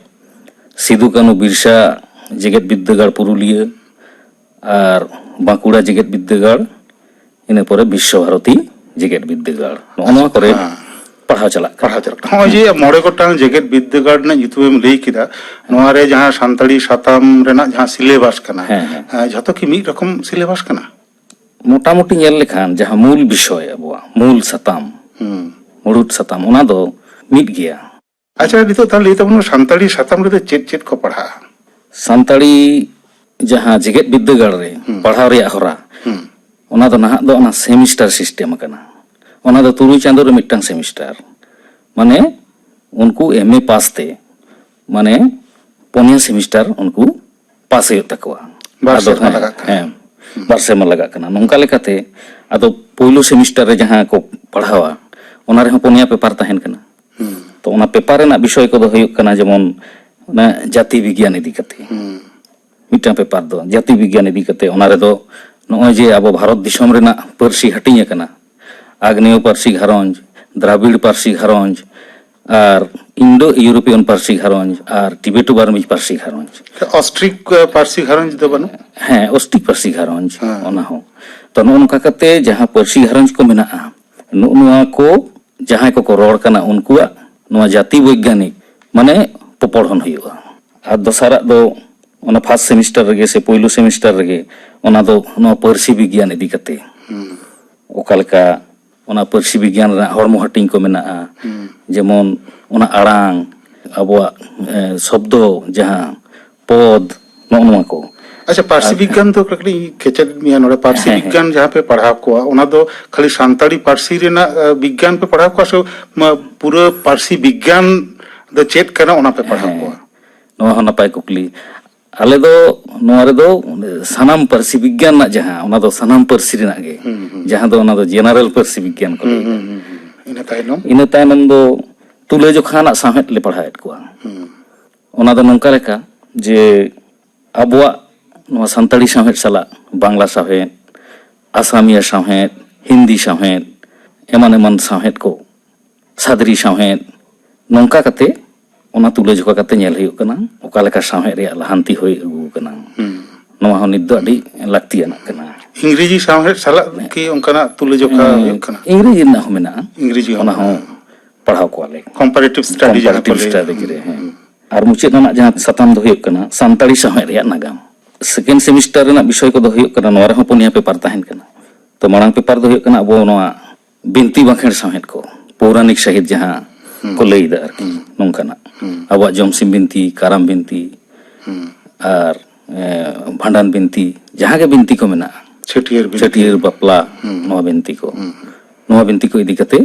ᱥᱤᱫᱩ ᱠᱟᱹᱱᱩ ᱵᱤᱨᱥᱟ ᱡᱮᱜᱮᱛ ᱵᱤᱨᱫᱟᱹᱜᱟᱲ ᱯᱩᱨᱩᱞᱤᱭᱟᱹ, ᱟᱨ ᱵᱟᱸᱠᱩᱲᱟ ᱡᱮᱜᱮᱛ ᱵᱤᱨᱫᱟᱹᱜᱟᱲ, ᱤᱱᱟᱹ ᱯᱚᱨᱮ ᱵᱤᱥᱥᱚ ᱵᱷᱟᱨᱚᱛᱤ ᱡᱮᱜᱮᱛ ᱵᱤᱨᱫᱟᱹᱜᱟᱲ᱾ ᱱᱚᱜᱼᱚ ᱱᱚᱣᱟ ᱠᱚᱨᱮ ᱦᱮᱸ᱾ ᱯᱟᱲᱦᱟᱣ ᱪᱟᱞᱟᱜ ᱠᱟᱱᱟ᱾ ᱯᱟᱲᱦᱟᱣ ᱪᱟᱞᱟᱜ ᱠᱟᱱᱟ᱾ ᱱᱚᱜᱼᱚᱭ ᱡᱮ ᱢᱚᱬᱮ ᱜᱚᱴᱟᱝ ᱡᱮᱜᱮᱛ ᱵᱤᱨᱫᱟᱹᱜᱟᱲ ᱨᱮᱱᱟᱜ ᱧᱩᱛᱩᱢᱮᱢ ᱞᱟᱹᱭ ᱠᱮᱫᱟ, ᱱᱚᱣᱟ ᱨᱮ ᱡᱟᱦᱟᱸ ᱥᱟᱱᱛᱟᱲᱤ ᱥᱟᱛᱟᱢ ᱨᱮᱱᱟᱜ ᱡᱟᱦᱟᱸ ᱥᱤᱞᱮᱵᱟᱥ ᱠᱟᱱᱟ, ᱦᱮᱸ, ᱦᱮᱸ᱾ ᱮᱸ, ᱡᱷᱚᱛᱚ ᱠᱤ ᱢᱤᱫ ᱨᱚᱠᱚᱢ ᱥᱤᱞᱮᱵᱟᱥ ᱠᱟᱱᱟ? ᱢᱚᱴᱟᱢᱩᱴᱤ ᱧᱮᱞ ᱞᱮᱠᱷᱟᱱ ᱡᱟᱦᱟᱸ ᱢᱩᱞ ᱵᱤᱥᱚᱭ, ᱟᱵᱚᱣᱟᱜ ᱢᱩᱞ ᱥᱟᱛᱟᱢ, ᱦᱩᱸ᱾ ᱢᱩᱲᱩᱫ ᱥᱟᱛᱟᱢ, ᱚᱱᱟ ᱫᱚ ᱢᱤᱫ ᱜᱮᱭᱟ᱾ ᱟᱪᱪᱷᱟ, ᱱᱤᱛᱚᱜ ᱛᱟᱦᱞᱮ ᱞᱟᱹᱭ ᱛᱟᱵᱚᱱ ᱢᱮ, ᱥᱟᱱᱛᱟᱲᱤ ᱥᱟᱛᱟᱢ ᱨᱮᱫᱚ ᱪᱮᱫ ᱪᱮᱫ ᱠᱚ ᱯᱟᱲᱦᱟᱜᱼᱟ? ᱥᱟᱱᱛᱟᱲᱤ ᱡᱟᱦᱟᱸ ᱡᱮᱜᱮᱛ ᱵᱤᱨᱫᱟᱹᱜᱟᱲ ᱨᱮ ᱦᱩᱸ᱾ ᱯᱟᱲᱦᱟᱣ ᱨᱮᱭᱟᱜ ᱦᱚᱨᱟ, ᱦᱩᱸ᱾ ᱚᱱᱟ ᱫᱚ ᱱᱟᱦᱟᱜ ᱫᱚ ᱚᱱᱟ ᱥᱮᱢᱤᱥᱴᱟᱨ ᱥᱤᱥᱴᱮᱢ ᱟᱠᱟᱱᱟ᱾ ᱚᱱᱟ ᱫᱚ ᱛᱩᱨᱩᱭ ᱪᱟᱸᱫᱳ ᱨᱮ ᱢᱤᱫᱴᱟᱝ ᱥᱮᱢᱤᱥᱴᱟᱨ᱾ ᱢᱟᱱᱮ ᱩᱱᱠᱩ ᱮᱢ ᱮ ᱯᱟᱥ ᱛᱮ, ᱢᱟᱱᱮ ᱯᱩᱱᱭᱟᱹ ᱥᱮᱢᱤᱥᱴᱟᱨ ᱩᱱᱠᱩ ᱯᱟᱥ ᱦᱩᱭᱩᱜ ᱛᱟᱠᱚᱣᱟ᱾ ᱵᱟᱨ ᱟᱫᱚ ᱥᱮᱨᱢᱟ ᱦᱮᱸ, ᱞᱟᱜᱟᱜ ᱠᱟᱱᱟ᱾ ᱦᱮᱸ, ᱦᱩᱸ᱾ ᱵᱟᱨ ᱥᱮᱨᱢᱟ ᱞᱟᱜᱟᱜ ᱠᱟᱱᱟ᱾ ᱱᱚᱝᱠᱟ ᱞᱮᱠᱟᱛᱮ ᱟᱫᱚ ᱯᱳᱭᱞᱳ ᱥᱮᱢᱤᱥᱴᱟᱨ ᱨᱮ ᱡᱟᱦᱟᱸ ᱠᱚ ᱯᱟᱲᱦᱟᱣᱟ, ᱚᱱᱟ ᱨᱮᱦᱚᱸ ᱯᱩᱱᱭᱟ ᱯᱮᱯᱟᱨ ᱛᱟᱦᱮᱱ ᱠᱟᱱᱟ᱾ ᱦᱩᱸ᱾ ᱛᱚ ᱚᱱᱟ ᱯᱮᱯᱟᱨ ᱨᱮᱱᱟᱜ ᱵᱤᱥᱚᱭ ᱠᱚᱫᱚ ᱦᱩᱭᱩᱜ ᱠᱟᱱᱟ ᱡᱮᱢᱚᱱ ᱚᱱᱟ ᱡᱟᱹᱛᱤ ᱵᱤᱜᱽᱜᱟᱱ ᱤᱫᱤ ᱠᱟᱛᱮ᱾ ᱦᱩᱸ᱾ ᱢᱤᱫᱴᱟᱝ ᱯᱮᱯᱟᱨ ᱫᱚ ᱡᱟᱹᱛᱤ ᱵᱤᱜᱽᱜᱟᱱ ᱤᱫᱤ ᱠᱟᱛᱮ, ᱚᱱᱟ ᱨᱮᱫᱚ ᱱᱚᱜᱼᱚᱭ ᱡᱮ ᱟᱵᱚ ᱵᱷᱟᱨᱚᱛ ᱫᱤᱥᱚᱢ ᱨᱮᱱᱟᱜ ᱯᱟᱹᱨᱥᱤ ᱦᱟᱹᱴᱤᱧ ᱟᱠᱟᱱᱟ, ᱟᱜᱽᱱᱮᱭᱚ ᱯᱟᱹᱨᱥᱤ ᱜᱷᱟᱨᱚᱸᱡᱽ, ᱫᱨᱟᱵᱤᱲ ᱯᱟᱹᱨᱥᱤ ᱜᱷᱟᱨᱚᱸᱡᱽ, ᱟᱨ ᱤᱱᱰᱳ ᱤᱭᱩᱨᱳᱯᱤᱭᱟᱱ ᱯᱟᱹᱨᱥᱤ ᱜᱷᱟᱨᱚᱸᱡᱽ, ᱟᱨ ᱴᱤᱵᱮᱴᱳ ᱵᱟᱨᱢᱤᱡᱽ ᱯᱟᱹᱨᱥᱤ ᱜᱷᱟᱨᱚᱸᱡᱽ᱾ ᱚᱥᱴᱨᱤᱠ, ᱮ, ᱯᱟᱹᱨᱥᱤ ᱜᱷᱟᱨᱚᱸᱡᱽ ᱫᱚ ᱵᱟᱹᱱᱩᱜ? ᱦᱮᱸ, ᱚᱥᱴᱨᱤᱠ ᱯᱟᱹᱨᱥᱤ ᱜᱷᱟᱨᱚᱸᱡᱽ, ᱦᱮᱸ᱾ ᱚᱱᱟ ᱦᱚᱸ᱾ ᱛᱚ, ᱱᱚᱜᱼᱚ ᱱᱚᱝᱠᱟ ᱠᱟᱛᱮ ᱡᱟᱦᱟᱸ ᱯᱟᱹᱨᱥᱤ ᱜᱷᱟᱨᱚᱸᱡᱽ ᱠᱚ ᱢᱮᱱᱟᱜᱼᱟ, ᱱᱚᱜᱼᱚ ᱱᱚᱣᱟ ᱠᱚ ᱡᱟᱦᱟᱸᱭ ᱠᱚᱠᱚ ᱨᱚᱲ ᱠᱟᱱᱟ, ᱩᱱᱠᱩᱣᱟᱜ ᱱᱚᱣᱟ ᱡᱟᱹᱛᱤ ᱵᱳᱭᱜᱟᱱᱤᱠ ᱢᱟᱱᱮ ᱯᱚᱯᱚᱲᱦᱚᱱ ᱦᱩᱭᱩᱜᱼᱟ᱾ ᱟᱨ ᱫᱚᱥᱟᱨᱟᱜ ᱫᱚ ᱚᱱᱟ ᱯᱷᱟᱥᱴ ᱥᱮᱢᱤᱥᱴᱟᱨ ᱨᱮᱜᱮ ᱥᱮ ᱯᱳᱭᱞᱳ ᱥᱮᱢᱤᱥᱴᱟᱨ ᱨᱮᱜᱮ ᱚᱱᱟ ᱫᱚ ᱱᱚᱣᱟ ᱯᱟᱹᱨᱥᱤ ᱵᱤᱜᱽᱜᱟᱱ ᱤᱫᱤ ᱠᱟᱛᱮ, ᱚᱠᱟ ᱞᱮᱠᱟ ᱚᱱᱟ ᱯᱟᱹᱨᱥᱤ ᱵᱤᱜᱽᱜᱟᱱ ᱨᱮᱱᱟᱜ ᱦᱚᱲᱢᱚ ᱦᱟᱹᱴᱤᱧ ᱠᱚ ᱢᱮᱱᱟᱜᱼᱟ, ᱡᱮᱢᱚᱱ ᱚᱱᱟ ᱟᱲᱟᱝ, ᱟᱵᱚᱣᱟᱜ ᱮ, ᱥᱚᱵᱫᱚ, ᱡᱟᱦᱟᱸ ᱯᱚᱫ, ᱱᱚᱜᱼᱚ ᱱᱚᱣᱟ ᱠᱚ᱾ ᱟᱪᱪᱷᱟ, ᱯᱟᱹᱨᱥᱤ ᱟᱨ ᱵᱤᱜᱽᱜᱟᱱ ᱫᱚ ᱠᱟᱹᱴᱤᱡ ᱤᱧ ᱠᱮᱪᱮᱫ ᱢᱮᱭᱟ ᱱᱚᱰᱮ᱾ ᱯᱟᱹᱨᱥᱤ ᱦᱮᱸ, ᱦᱮᱸ᱾ ᱵᱤᱜᱽᱜᱟᱱ ᱡᱟᱦᱟᱸ ᱯᱮ ᱯᱟᱲᱦᱟᱣ ᱠᱚᱣᱟ, ᱚᱱᱟ ᱫᱚ ᱠᱷᱟᱹᱞᱤ ᱥᱟᱱᱛᱟᱲᱤ ᱯᱟᱹᱨᱥᱤ ᱨᱮᱱᱟᱜ ᱮ, ᱵᱤᱜᱽᱜᱟᱱ ᱯᱮ ᱯᱟᱲᱦᱟᱣ ᱠᱚᱣᱟ ᱥᱮ ᱢᱟ, ᱯᱩᱨᱟᱹ ᱯᱟᱹᱨᱥᱤ ᱵᱤᱜᱽᱜᱟᱱ ᱫᱚ ᱪᱮᱫ ᱠᱟᱱᱟ ᱚᱱᱟ ᱯᱮ ᱯᱟᱲᱦᱟᱣ ᱦᱮᱸ, ᱠᱚᱣᱟ? ᱱᱚᱣᱟ ᱦᱚᱸ ᱱᱟᱯᱟᱭ ᱠᱩᱠᱞᱤ᱾ ᱟᱞᱮ ᱫᱚ ᱱᱚᱣᱟ ᱨᱮᱫᱚ ᱥᱟᱱᱟᱢ ᱯᱟᱹᱨᱥᱤ ᱵᱤᱜᱽᱜᱟᱱ ᱨᱮᱱᱟᱜ ᱡᱟᱦᱟᱸ, ᱚᱱᱟ ᱫᱚ ᱥᱟᱱᱟᱢ ᱯᱟᱹᱨᱥᱤ ᱨᱮᱱᱟᱜ ᱜᱮ, ᱦᱩᱸ, ᱦᱩᱸ᱾ ᱡᱟᱦᱟᱸ ᱫᱚ ᱚᱱᱟ ᱫᱚ ᱡᱮᱱᱟᱨᱟᱞ ᱯᱟᱹᱨᱥᱤ ᱵᱤᱜᱽᱜᱟᱱ ᱠᱚ ᱦᱩᱸ, ᱞᱟᱹᱭ ᱦᱩᱸ, ᱮᱫᱟ᱾ ᱦᱩᱸ, ᱦᱩᱸ᱾ ᱤᱱᱟᱹ ᱛᱟᱭᱱᱚᱢ? ᱤᱱᱟᱹ ᱛᱟᱭᱱᱚᱢ ᱫᱚ ᱛᱩᱞᱟᱹᱡᱚᱠᱷᱟ ᱨᱮᱱᱟᱜ ᱥᱟᱶᱦᱮᱫ ᱞᱮ ᱯᱟᱲᱦᱟᱣᱮᱫ ᱠᱚᱣᱟ᱾ ᱦᱩᱸ᱾ ᱚᱱᱟ ᱫᱚ ᱱᱚᱝᱠᱟ ᱞᱮᱠᱟ ᱡᱮ ᱟᱵᱚᱣᱟᱜ ᱱᱚᱣᱟ ᱥᱟᱱᱛᱟᱲᱤ ᱥᱟᱶᱦᱮᱫ ᱥᱟᱞᱟᱜ ᱵᱟᱝᱞᱟ ᱥᱟᱶᱦᱮᱫ, ᱟᱥᱟᱢᱤᱭᱟ ᱥᱟᱶᱦᱮᱫ, ᱦᱤᱱᱫᱤ ᱥᱟᱶᱦᱮᱫ, ᱮᱢᱟᱱ ᱮᱢᱟᱱ ᱥᱟᱶᱦᱮᱫ ᱠᱚ, ᱥᱟᱫᱽᱨᱤ ᱥᱟᱶᱦᱮᱫ, ᱱᱚᱝᱠᱟ ᱠᱟᱛᱮ ᱚᱱᱟ ᱛᱩᱞᱟᱹᱡᱚᱠᱷᱟ ᱠᱟᱛᱮ ᱧᱮᱞ ᱦᱩᱭᱩᱜ ᱠᱟᱱᱟ ᱚᱠᱟ ᱞᱮᱠᱟ ᱥᱟᱶᱦᱮᱫ ᱨᱮᱭᱟᱜ ᱞᱟᱦᱟᱱᱛᱤ ᱦᱩᱭ ᱟᱹᱜᱩ ᱟᱠᱟᱱᱟ᱾ ᱦᱩᱸ᱾ ᱱᱚᱣᱟ ᱦᱚᱸ ᱱᱤᱛ ᱫᱚ ᱟᱹᱰᱤ ᱞᱟᱹᱠᱛᱤᱭᱟᱱᱟᱜ ᱠᱟᱱᱟ᱾ ᱤᱝᱨᱮᱡᱤ ᱥᱟᱶᱦᱮᱫ ᱥᱟᱞᱟᱜ ᱠᱤ ᱚᱱᱠᱟᱱᱟᱜ ᱛᱩᱞᱟᱹᱡᱚᱠᱷᱟ ᱦᱮᱸ, ᱦᱩᱭᱩᱜ ᱠᱟᱱᱟ? ᱤᱝᱨᱮᱡᱤ ᱨᱮᱱᱟᱜ ᱦᱚᱸ ᱢᱮᱱᱟᱜᱼᱟ᱾ ᱤᱝᱨᱮᱡᱤ ᱦᱚᱸ ᱚᱱᱟ ᱦᱚᱸ ᱢᱮᱱᱟᱜᱼᱟ᱾ ᱯᱟᱲᱦᱟᱣ ᱠᱚᱣᱟᱞᱮ᱾ Comparative study ᱡᱟᱦᱟᱸ ᱠᱚ ᱠᱚᱢᱯᱟᱨᱮᱴᱤᱵᱷ ᱞᱟᱹᱭᱟ᱾ ᱥᱴᱟᱰᱤ ᱜᱮ ᱨᱮ, ᱦᱮᱸ᱾ ᱟᱨ ᱢᱩᱪᱟᱹᱫ ᱨᱮᱱᱟᱜ ᱡᱟᱦᱟᱸ ᱥᱟᱛᱟᱢ ᱫᱚ ᱦᱩᱭᱩᱜ ᱠᱟᱱᱟ ᱥᱟᱱᱛᱟᱲᱤ ᱥᱟᱶᱦᱮᱫ ᱨᱮᱭᱟᱜ ᱱᱟᱜᱟᱢ᱾ ᱥᱮᱠᱮᱱᱰ ᱥᱮᱢᱤᱥᱴᱟᱨ ᱨᱮᱱᱟᱜ ᱵᱤᱥᱚᱭ ᱠᱚᱫᱚ ᱦᱩᱭᱩᱜ ᱠᱟᱱᱟ, ᱱᱚᱣᱟ ᱨᱮᱦᱚᱸ ᱯᱩᱱᱭᱟ ᱯᱮᱯᱟᱨ ᱛᱟᱦᱮᱱ ᱠᱟᱱᱟ᱾ ᱛᱚ, ᱢᱟᱲᱟᱝ ᱯᱮᱯᱟᱨ ᱫᱚ ᱦᱩᱭᱩᱜ ᱠᱟᱱᱟ ᱟᱵᱚ ᱱᱚᱣᱟ ᱵᱤᱱᱛᱤ ᱵᱟᱸᱠᱷᱮᱲ ᱥᱟᱶᱦᱮᱫ ᱠᱚ, ᱯᱳᱣᱨᱟᱱᱤᱠ ᱥᱟᱹᱦᱤᱛ ᱡᱟᱦᱟᱸ ᱦᱩᱸ᱾ ᱠᱚ ᱞᱟᱹᱭ ᱮᱫᱟ ᱟᱨᱠᱤ, ᱦᱩᱸ᱾ ᱱᱚᱝᱠᱟᱱᱟᱜ᱾ ᱦᱩᱸ᱾ ᱟᱵᱚᱣᱟᱜ ᱡᱚᱢᱥᱤᱢ ᱵᱤᱱᱛᱤ, ᱠᱟᱨᱟᱢ ᱵᱤᱱᱛᱤ, ᱦᱩᱸ᱾ ᱟᱨ, ᱮ, ᱵᱷᱟᱸᱰᱟᱱ ᱵᱤᱱᱛᱤ, ᱡᱟᱦᱟᱸ ᱜᱮ ᱵᱤᱱᱛᱤ ᱠᱚ ᱢᱮᱱᱟᱜᱼᱟ, ᱪᱷᱟᱹᱴᱭᱟᱹᱨ ᱵᱤᱱᱛᱤ᱾ ᱪᱷᱟᱹᱴᱭᱟᱹᱨ, ᱵᱟᱯᱞᱟ, ᱦᱩᱸ᱾ ᱱᱚᱣᱟ ᱵᱤᱱᱛᱤ ᱠᱚ᱾ ᱦᱩᱸ᱾ ᱱᱚᱣᱟ ᱵᱤᱱᱛᱤ ᱠᱚ ᱤᱫᱤ ᱠᱟᱛᱮ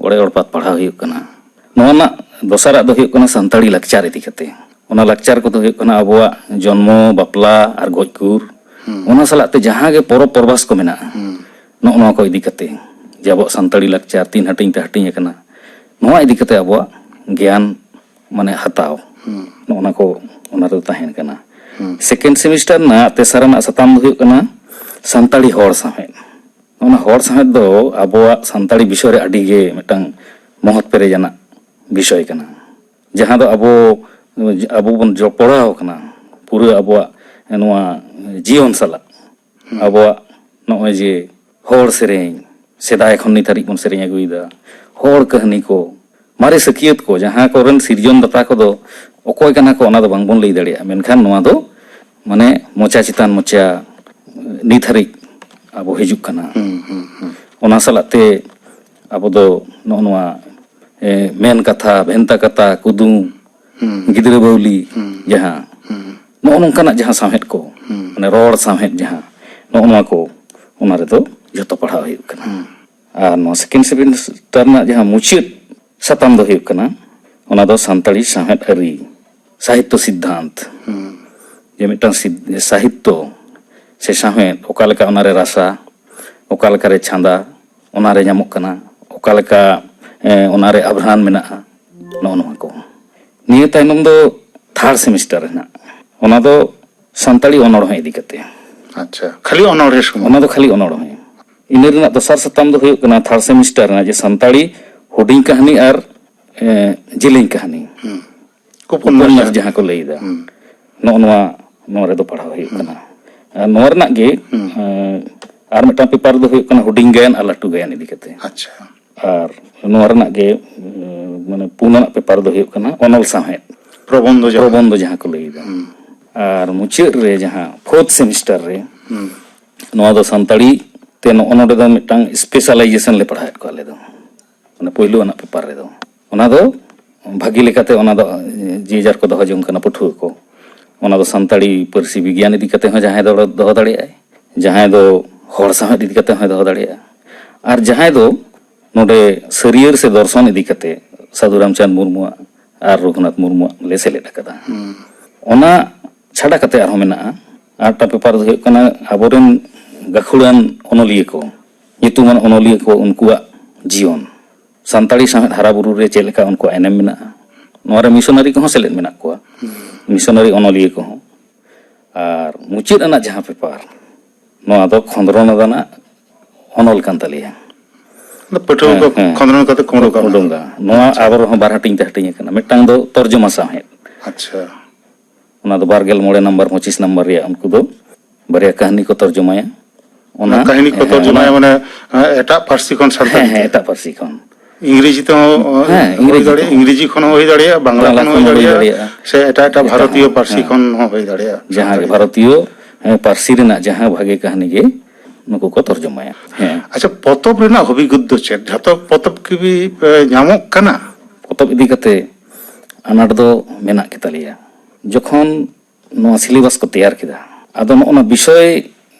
ᱚᱲᱮ ᱚᱲᱯᱟᱛ ᱯᱟᱲᱦᱟᱣ ᱦᱩᱭᱩᱜ ᱠᱟᱱᱟ᱾ ᱱᱚᱣᱟ ᱨᱮᱱᱟᱜ ᱫᱚᱥᱟᱨᱟᱜ ᱫᱚ ᱦᱩᱭᱩᱜ ᱠᱟᱱᱟ ᱥᱟᱱᱛᱟᱲᱤ ᱞᱟᱠᱪᱟᱨ ᱤᱫᱤ ᱠᱟᱛᱮ᱾ ᱚᱱᱟ ᱞᱟᱠᱪᱟᱨ ᱠᱚᱫᱚ ᱦᱩᱭᱩᱜ ᱠᱟᱱᱟ ᱟᱵᱚᱣᱟᱜ ᱡᱚᱱᱢᱚ, ᱵᱟᱯᱞᱟ ᱟᱨ ᱜᱚᱡ ᱜᱩᱨ᱾ ᱦᱩᱸ᱾ ᱚᱱᱟ ᱥᱟᱞᱟᱜ ᱛᱮ ᱡᱟᱦᱟᱸ ᱜᱮ ᱯᱚᱨᱚᱵᱽ ᱯᱚᱨᱵᱟᱥ ᱠᱚ ᱢᱮᱱᱟᱜᱼᱟ, ᱦᱩᱸ᱾ ᱱᱚᱜᱼᱚ ᱱᱚᱣᱟ ᱠᱚ ᱤᱫᱤ ᱠᱟᱛᱮ ᱡᱮ ᱟᱵᱚᱣᱟᱜ ᱥᱟᱱᱛᱟᱲᱤ ᱞᱟᱠᱪᱟᱨ ᱛᱤᱱ ᱦᱟᱹᱴᱤᱧ ᱛᱮ ᱦᱟᱹᱴᱤᱧ ᱟᱠᱟᱱᱟ, ᱱᱚᱣᱟ ᱤᱫᱤ ᱠᱟᱛᱮ ᱟᱵᱚᱣᱟᱜ ᱜᱮᱭᱟᱱ ᱢᱟᱱᱮ ᱦᱟᱛᱟᱣ, ᱦᱩᱸ᱾ ᱱᱚᱜᱼᱚ ᱱᱟ ᱠᱚ ᱚᱱᱟ ᱨᱮᱫᱚ ᱛᱟᱦᱮᱱ ᱠᱟᱱᱟ᱾ ᱦᱩᱸ᱾ ᱥᱮᱠᱮᱱᱰ ᱥᱮᱢᱤᱥᱴᱟᱨ ᱨᱮᱱᱟᱜ ᱛᱮᱥᱟᱨ ᱨᱮᱱᱟᱜ ᱥᱟᱛᱟᱢ ᱫᱚ ᱦᱩᱭᱩᱜ ᱠᱟᱱᱟ ᱥᱟᱱᱛᱟᱲᱤ ᱦᱚᱲ ᱥᱟᱶᱦᱮᱫ᱾ ᱚᱱᱟ ᱦᱚᱲ ᱥᱟᱶᱦᱮᱫ ᱫᱚ ᱟᱵᱚᱣᱟᱜ ᱥᱟᱱᱛᱟᱲᱤ ᱵᱤᱥᱚᱭ ᱨᱮ ᱟᱹᱰᱤ ᱜᱮ ᱢᱤᱫᱴᱟᱝ ᱢᱚᱦᱚᱛ ᱯᱮᱨᱮᱡᱟᱱᱟᱜ ᱵᱤᱥᱚᱭ ᱠᱟᱱᱟ, ᱡᱟᱦᱟᱸ ᱫᱚ ᱟᱵᱚ, ᱟᱵᱚ ᱵᱚᱱ ᱡᱚᱯᱲᱟᱣ ᱠᱟᱱᱟ ᱯᱩᱨᱟᱹ ᱟᱵᱚᱣᱟᱜ ᱱᱚᱣᱟ ᱡᱤᱭᱚᱱ ᱥᱟᱞᱟᱜ᱾ ᱦᱩᱸ᱾ ᱟᱵᱚᱣᱟᱜ ᱱᱚᱜᱼᱚᱭ ᱡᱮ ᱦᱚᱲ ᱥᱮᱨᱮᱧ, ᱥᱮᱫᱟᱭ ᱠᱷᱚᱱ ᱱᱤᱛ ᱦᱟᱹᱨᱤᱡ ᱵᱚᱱ ᱥᱮᱨᱮᱧ ᱟᱹᱜᱩᱭᱮᱫᱟ᱾ ᱦᱚᱲ ᱠᱟᱹᱦᱱᱤ ᱠᱚ, ᱢᱟᱨᱮ ᱥᱟᱹᱠᱷᱤᱭᱟᱹᱛ ᱠᱚ, ᱡᱟᱦᱟᱸ ᱠᱚᱨᱮᱱ ᱥᱤᱨᱡᱚᱱ ᱫᱟᱛᱟ ᱠᱚᱫᱚ ᱚᱠᱚᱭ ᱠᱟᱱᱟ ᱠᱚ, ᱚᱱᱟ ᱫᱚ ᱵᱟᱝᱵᱚᱱ ᱞᱟᱹᱭ ᱫᱟᱲᱮᱭᱟᱜᱼᱟ, ᱢᱮᱱᱠᱷᱟᱱ ᱱᱚᱣᱟ ᱫᱚ ᱢᱟᱱᱮ ᱢᱚᱪᱟ ᱪᱮᱛᱟᱱ ᱢᱚᱪᱟ ᱱᱤᱛ ᱦᱟᱹᱨᱤᱡ ᱟᱵᱚ ᱦᱤᱡᱩᱜ ᱠᱟᱱᱟ᱾ ᱦᱩᱸ, ᱦᱩᱸ, ᱦᱩᱸ᱾ ᱚᱱᱟ ᱥᱟᱞᱟᱜ ᱛᱮ ᱟᱵᱚ ᱫᱚ ᱱᱚᱜᱼᱚ ᱱᱚᱣᱟ, ᱮ, ᱢᱮᱱ ᱠᱟᱛᱷᱟ, ᱵᱷᱮᱱᱛᱟ ᱠᱟᱛᱷᱟ, ᱠᱩᱫᱩᱢ, ᱦᱩᱸ᱾ ᱜᱤᱫᱽᱨᱟᱹ ᱵᱟᱹᱣᱞᱤ, ᱦᱩᱸ᱾ ᱡᱟᱦᱟᱸ ᱦᱩᱸ᱾ ᱱᱚᱜᱼᱚ ᱱᱚᱝᱠᱟᱱᱟᱜ ᱡᱟᱦᱟᱸ ᱥᱟᱶᱦᱮᱫ ᱠᱚ, ᱦᱩᱸ᱾ ᱢᱟᱱᱮ ᱨᱚᱲ ᱥᱟᱶᱦᱮᱫ ᱡᱟᱦᱟᱸ, ᱱᱚᱜᱼᱚ ᱱᱚᱣᱟ ᱠᱚ, ᱚᱱᱟ ᱨᱮᱫᱚ ᱡᱷᱚᱛᱚ ᱯᱟᱲᱦᱟᱣ ᱦᱩᱭᱩᱜ ᱠᱟᱱᱟ᱾ ᱦᱩᱸ᱾ ᱟᱨ ᱱᱚᱣᱟ ᱥᱮᱠᱮᱱᱰ ᱥᱮᱢᱮᱥᱴᱟᱨ ᱨᱮᱱᱟᱜ ᱡᱟᱦᱟᱸ ᱢᱩᱪᱟᱹᱫ ᱥᱟᱛᱟᱢ ᱫᱚ ᱦᱩᱭᱩᱜ ᱠᱟᱱᱟ, ᱚᱱᱟ ᱫᱚ ᱥᱟᱱᱛᱟᱲᱤ ᱥᱟᱶᱦᱮᱫ ᱟᱹᱨᱤ, ᱥᱟᱦᱤᱛᱛᱚ ᱥᱤᱫᱽᱫᱷᱟᱱᱛ᱾ ᱦᱩᱸ᱾ ᱡᱮ ᱢᱤᱫᱴᱟᱝ ᱥᱤᱫ-, ᱥᱟᱦᱤᱛᱛᱚ ᱥᱮ ᱥᱟᱶᱦᱮᱫ, ᱚᱠᱟ ᱞᱮᱠᱟ ᱚᱱᱟᱨᱮ ᱨᱟᱥᱟ, ᱚᱠᱟ ᱞᱮᱠᱟᱨᱮ ᱪᱷᱟᱸᱫᱟ, ᱚᱱᱟᱨᱮ ᱧᱟᱢᱚᱜ ᱠᱟᱱᱟ, ᱚᱠᱟ ᱞᱮᱠᱟ, ᱮ, ᱚᱱᱟᱨᱮ ᱟᱵᱷᱨᱟᱱ ᱢᱮᱱᱟᱜᱼᱟ, ᱱᱚᱜᱼᱚ ᱱᱚᱣᱟ ᱠᱚ᱾ ᱱᱤᱭᱟᱹ ᱛᱟᱭᱱᱚᱢ ᱫᱚ ᱛᱷᱟᱨᱰ ᱥᱮᱢᱮᱥᱴᱟᱨ ᱨᱮᱱᱟᱜ, ᱚᱱᱟ ᱫᱚ ᱥᱟᱱᱛᱟᱲᱤ ᱚᱱᱚᱬᱦᱮ ᱤᱫᱤ ᱠᱟᱛᱮ᱾ ᱟᱪᱪᱷᱟ, ᱠᱷᱟᱹᱞᱤ ᱚᱱᱚᱬᱦᱮ ᱥᱩᱢᱩᱝ? ᱚᱱᱟ ᱫᱚ ᱠᱷᱟᱹᱞᱤ ᱚᱱᱚᱬᱦᱮ᱾ ᱤᱱᱟᱹ ᱨᱮᱱᱟᱜ ᱫᱚᱥᱟᱨ ᱥᱟᱛᱟᱢ ᱫᱚ ᱦᱩᱭᱩᱜ ᱠᱟᱱᱟ ᱛᱷᱟᱨᱰ ᱥᱮᱢᱮᱥᱴᱟᱨ ᱨᱮᱱᱟᱜ, ᱡᱮ ᱥᱟᱱᱛᱟᱲᱤ ᱦᱩᱰᱤᱧ ᱠᱟᱹᱦᱱᱤ ᱟᱨ, ᱮ, ᱡᱮᱞᱮᱧ ᱠᱟᱹᱦᱱᱤ᱾ ᱦᱩᱸ᱾ ᱩᱯᱚᱱᱱᱟᱥ ᱩᱯᱚᱱᱱᱟᱥ ᱡᱟᱦᱟᱸ᱾ ᱡᱟᱦᱟᱸ ᱠᱚ ᱞᱟᱹᱭᱫᱟ, ᱦᱩᱸ᱾ ᱱᱚᱜᱼᱚ ᱱᱚᱣᱟ, ᱱᱚᱣᱟ ᱨᱮᱫᱚ ᱯᱟᱲᱦᱟᱣ ᱦᱩᱭᱩᱜ ᱦᱩᱸ᱾ ᱠᱟᱱᱟ᱾ ᱟᱨ ᱱᱚᱣᱟ ᱨᱮᱱᱟᱜ ᱜᱮ, ᱦᱩᱸ᱾ ᱮ, ᱟᱨ ᱢᱤᱫᱴᱟᱝ ᱯᱮᱯᱟᱨ ᱫᱚ ᱦᱩᱭᱩᱜ ᱠᱟᱱᱟ ᱦᱩᱰᱤᱧ ᱜᱟᱭᱟᱱ ᱟᱨ ᱞᱟᱹᱴᱩ ᱜᱟᱭᱟᱱ ᱤᱫᱤ ᱠᱟᱛᱮ᱾ ᱟᱪᱪᱷᱟ᱾ ᱟᱨ ᱱᱚᱣᱟ ᱨᱮᱱᱟᱜ ᱜᱮ, ᱮ, ᱢᱟᱱᱮ ᱯᱩᱱ ᱟᱱᱟᱜ ᱯᱮᱯᱟᱨ ᱫᱚ ᱦᱩᱭᱩᱜ ᱠᱟᱱᱟ ᱚᱱᱚᱞ ᱥᱟᱶᱦᱮᱫ᱾ ᱯᱨᱚᱵᱚᱱᱫᱷᱚ ᱡᱟᱦᱟᱸ᱾ ᱯᱨᱚᱵᱚᱱᱫᱷᱚ ᱡᱟᱦᱟᱸ ᱠᱚ ᱞᱟᱹᱭᱫᱟ᱾ ᱦᱩᱸ᱾ ᱟᱨ ᱢᱩᱪᱟᱹᱫ ᱨᱮ ᱡᱟᱦᱟᱸ ᱯᱷᱳᱨᱛᱷ ᱥᱮᱢᱮᱥᱴᱟᱨ ᱨᱮ, ᱦᱩᱸ᱾ ᱱᱚᱣᱟ ᱫᱚ ᱥᱟᱱᱛᱟᱲᱤ ᱛᱮ ᱱᱚᱜᱼᱚ ᱱᱚᱰᱮ ᱫᱚ ᱢᱤᱫᱴᱟᱝ ᱥᱯᱮᱥᱟᱞᱟᱭᱡᱮᱥᱚᱱ ᱞᱮ ᱯᱟᱲᱦᱟᱣᱮᱫ ᱠᱚᱣᱟ ᱟᱞᱮ ᱫᱚ᱾ ᱚᱱᱟ ᱯᱳᱭᱞᱳ ᱟᱱᱟᱜ ᱯᱮᱯᱟᱨ ᱨᱮᱫᱚ᱾ ᱚᱱᱟ ᱫᱚ ᱵᱷᱟᱹᱜᱤ ᱞᱮᱠᱟᱛᱮ ᱚᱱᱟ ᱫᱚ ᱡᱮ ᱡᱟᱨ ᱠᱚ ᱫᱚᱦᱚ ᱡᱚᱝ ᱠᱟᱱᱟ ᱯᱟᱹᱴᱷᱩᱣᱟᱹ ᱠᱚ᱾ ᱚᱱᱟ ᱫᱚ ᱥᱟᱱᱛᱟᱲᱤ ᱯᱟᱹᱨᱥᱤ ᱵᱤᱜᱽᱭᱟᱱ ᱤᱫᱤ ᱠᱟᱛᱮ ᱦᱚᱸ ᱡᱟᱦᱟᱸᱭ ᱫᱚ ᱫᱚᱦᱚ ᱫᱟᱲᱮᱭᱟᱜᱼᱟᱭ, ᱡᱟᱦᱟᱸᱭ ᱫᱚ ᱦᱚᱲ ᱥᱟᱶᱦᱮᱫ ᱤᱫᱤ ᱠᱟᱛᱮ ᱦᱚᱸᱭ ᱫᱚᱦᱚ ᱫᱟᱲᱮᱭᱟᱜᱼᱟ, ᱟᱨ ᱡᱟᱦᱟᱸᱭ ᱫᱚ ᱱᱚᱰᱮ ᱥᱟᱹᱨᱭᱟᱹᱲ ᱥᱮ ᱫᱚᱨᱥᱚᱱ ᱤᱫᱤ ᱠᱟᱛᱮ ᱥᱟᱹᱫᱷᱩ ᱨᱟᱢᱪᱟᱸᱫᱽ ᱢᱩᱨᱢᱩᱣᱟᱜ ᱟᱨ ᱨᱚᱜᱷᱩᱱᱟᱛᱷ ᱢᱩᱨᱢᱩᱣᱟᱜ ᱞᱮ ᱥᱮᱞᱮᱫ ᱟᱠᱟᱫᱟ᱾ ᱦᱩᱸ᱾ ᱚᱱᱟ ᱪᱷᱟᱰᱟ ᱠᱟᱛᱮ ᱟᱨᱦᱚᱸ ᱢᱮᱱᱟᱜᱼᱟ, ᱟᱨ ᱢᱤᱫᱴᱟᱝ ᱯᱮᱯᱟᱨ ᱫᱚ ᱦᱩᱭᱩᱜ ᱠᱟᱱᱟ ᱟᱵᱚᱨᱮᱱ ᱜᱟᱹᱠᱷᱩᱲᱟᱱ ᱚᱱᱚᱞᱤᱭᱟᱹ ᱠᱚ, ᱧᱩᱛᱩᱢᱟᱱ ᱚᱱᱚᱞᱤᱭᱟᱹ ᱠᱚ, ᱩᱱᱠᱩᱣᱟᱜ ᱡᱤᱭᱚᱱ, ᱥᱟᱱᱛᱟᱲᱤ ᱥᱟᱶᱦᱮᱫ ᱦᱟᱨᱟ ᱵᱩᱨᱩ ᱨᱮ ᱪᱮᱫ ᱞᱮᱠᱟ ᱩᱱᱠᱩᱣᱟᱜ ᱮᱱᱮᱢ ᱢᱮᱱᱟᱜᱼᱟ᱾ ᱱᱚᱣᱟ ᱨᱮ ᱢᱤᱥᱚᱱᱟᱨᱤ ᱠᱚᱦᱚᱸ ᱥᱮᱞᱮᱫ ᱢᱮᱱᱟᱜ ᱠᱚᱣᱟ, ᱦᱩᱸ᱾ ᱢᱤᱥᱚᱱᱟᱨᱤ ᱚᱱᱚᱞᱤᱭᱟᱹ ᱠᱚᱦᱚᱸ᱾ ᱟᱨ ᱢᱩᱪᱟᱹᱫ ᱟᱱᱟᱜ ᱡᱟᱦᱟᱸ ᱯᱮᱯᱟᱨ, ᱱᱚᱣᱟ ᱫᱚ ᱠᱷᱚᱸᱫᱽᱨᱚᱱ ᱟᱱᱟᱜ ᱚᱱᱚᱞ ᱠᱟᱱ ᱛᱟᱞᱮᱭᱟ᱾ ᱟᱫᱚ ᱯᱟᱹᱴᱷᱩᱣᱟᱹ ᱠᱚ ᱦᱮᱸ, ᱦᱮᱸ᱾ ᱠᱷᱚᱸᱫᱽᱨᱚᱱ ᱠᱟᱛᱮ ᱠᱚ ᱩᱰᱩᱠᱟ ᱚᱱᱟ᱾ ᱩᱰᱩᱝᱟ᱾ ᱱᱚᱣᱟ ᱟᱪᱪᱷᱟ᱾ ᱟᱵᱟᱨ ᱦᱚᱸ ᱵᱟᱨ ᱦᱟᱹᱴᱤᱧ ᱛᱮ ᱦᱟᱹᱴᱤᱧ ᱟᱠᱟᱱᱟ᱾ ᱢᱤᱫᱴᱟᱝ ᱫᱚ ᱛᱚᱨᱡᱚᱢᱟ ᱥᱟᱶᱦᱮᱫ᱾ ᱟᱪᱪᱷᱟ᱾ ᱚᱱᱟ ᱫᱚ ᱵᱟᱨ ᱜᱮᱞ ᱢᱚᱬᱮ ᱱᱟᱢᱵᱟᱨ, ᱯᱚᱸᱪᱤᱥ ᱱᱟᱢᱵᱟᱨ ᱨᱮᱭᱟᱜ ᱩᱱᱠᱩ ᱫᱚ ᱵᱟᱨᱭᱟ ᱠᱟᱹᱦᱱᱤ ᱠᱚ ᱛᱚᱨᱡᱚᱢᱟᱭᱟ᱾ ᱚᱱᱟ ᱠᱟᱹᱦᱱᱤ ᱠᱚ ᱦᱮᱸ, ᱛᱚᱨᱡᱚᱢᱟᱭᱟ, ᱚᱱᱟ ᱢᱟᱱᱮ, ᱮᱴᱟᱜ ᱯᱟᱹᱨᱥᱤ ᱠᱷᱚᱱ ᱥᱟᱱᱛᱟᱲᱤ ᱦᱮᱸ, ᱦᱮᱸ, ᱛᱮ᱾ ᱮᱴᱟᱜ ᱯᱟᱹᱨᱥᱤ ᱠᱷᱚᱱ᱾ ᱤᱝᱨᱮᱡᱤ ᱛᱮᱦᱚᱸ, ᱦᱮᱸ, ᱦᱩᱭ ᱤᱝᱨᱮᱡᱤ ᱫᱟᱲᱮᱭᱟᱜᱼᱟ, ᱛᱮᱦᱚᱸ᱾ ᱤᱝᱨᱮᱡᱤ ᱠᱷᱚᱱ ᱦᱚᱸ ᱦᱩᱭ ᱫᱟᱲᱮᱭᱟᱜᱼᱟ, ᱵᱟᱝᱞᱟ ᱵᱟᱝᱞᱟ ᱠᱷᱚᱱ ᱦᱚᱸ ᱠᱷᱚᱱ ᱦᱩᱭ ᱦᱩᱭ ᱫᱟᱲᱮᱭᱟᱜᱼᱟ, ᱫᱟᱲᱮᱭᱟᱜᱼᱟ᱾ ᱥᱮ ᱮᱴᱟᱜ ᱮᱴᱟᱜ ᱮᱴᱟᱜ, ᱵᱷᱟᱨᱚᱛᱤᱭᱚ ᱯᱟᱹᱨᱥᱤ ᱦᱮᱸ᱾ ᱠᱷᱚᱱ ᱦᱚᱸ ᱦᱩᱭ ᱫᱟᱲᱮᱭᱟᱜᱼᱟ, ᱡᱟᱦᱟᱸ ᱜᱮ ᱥᱟᱱᱛᱟᱲᱤ ᱛᱮ᱾ ᱵᱷᱟᱨᱚᱛᱤᱭᱚ, ᱦᱮᱸ, ᱯᱟᱹᱨᱥᱤ ᱨᱮᱱᱟᱜ ᱡᱟᱦᱟᱸ ᱵᱷᱟᱜᱮ ᱠᱟᱹᱦᱱᱤ ᱜᱮ ᱱᱩᱠᱩ ᱠᱚ ᱛᱚᱨᱡᱚᱢᱟᱭᱟ᱾ ᱦᱮᱸ᱾ ᱟᱪᱪᱷᱟ, ᱯᱚᱛᱚᱵ ᱨᱮᱱᱟᱜ ᱦᱚᱵᱤ ᱜᱩᱫ ᱫᱚ ᱪᱮᱫ? ᱡᱷᱚᱛᱚ ᱯᱚᱛᱚᱵ ᱜᱮ ᱯᱮ, ᱮ, ᱧᱟᱢᱚᱜ ᱠᱟᱱᱟ? ᱯᱚᱛᱚᱵ ᱤᱫᱤ ᱠᱟᱛᱮ ᱟᱱᱟᱴ ᱫᱚ ᱢᱮᱱᱟᱜ ᱜᱮᱛᱟᱞᱮᱭᱟ᱾ ᱡᱚᱠᱷᱚᱱ ᱱᱚᱣᱟ syllabus ᱠᱚ ᱛᱮᱭᱟᱨ ᱠᱮᱫᱟ, ᱟᱫᱚ ᱱᱚᱜᱼᱚ ᱱᱟ ᱵᱤᱥᱚᱭ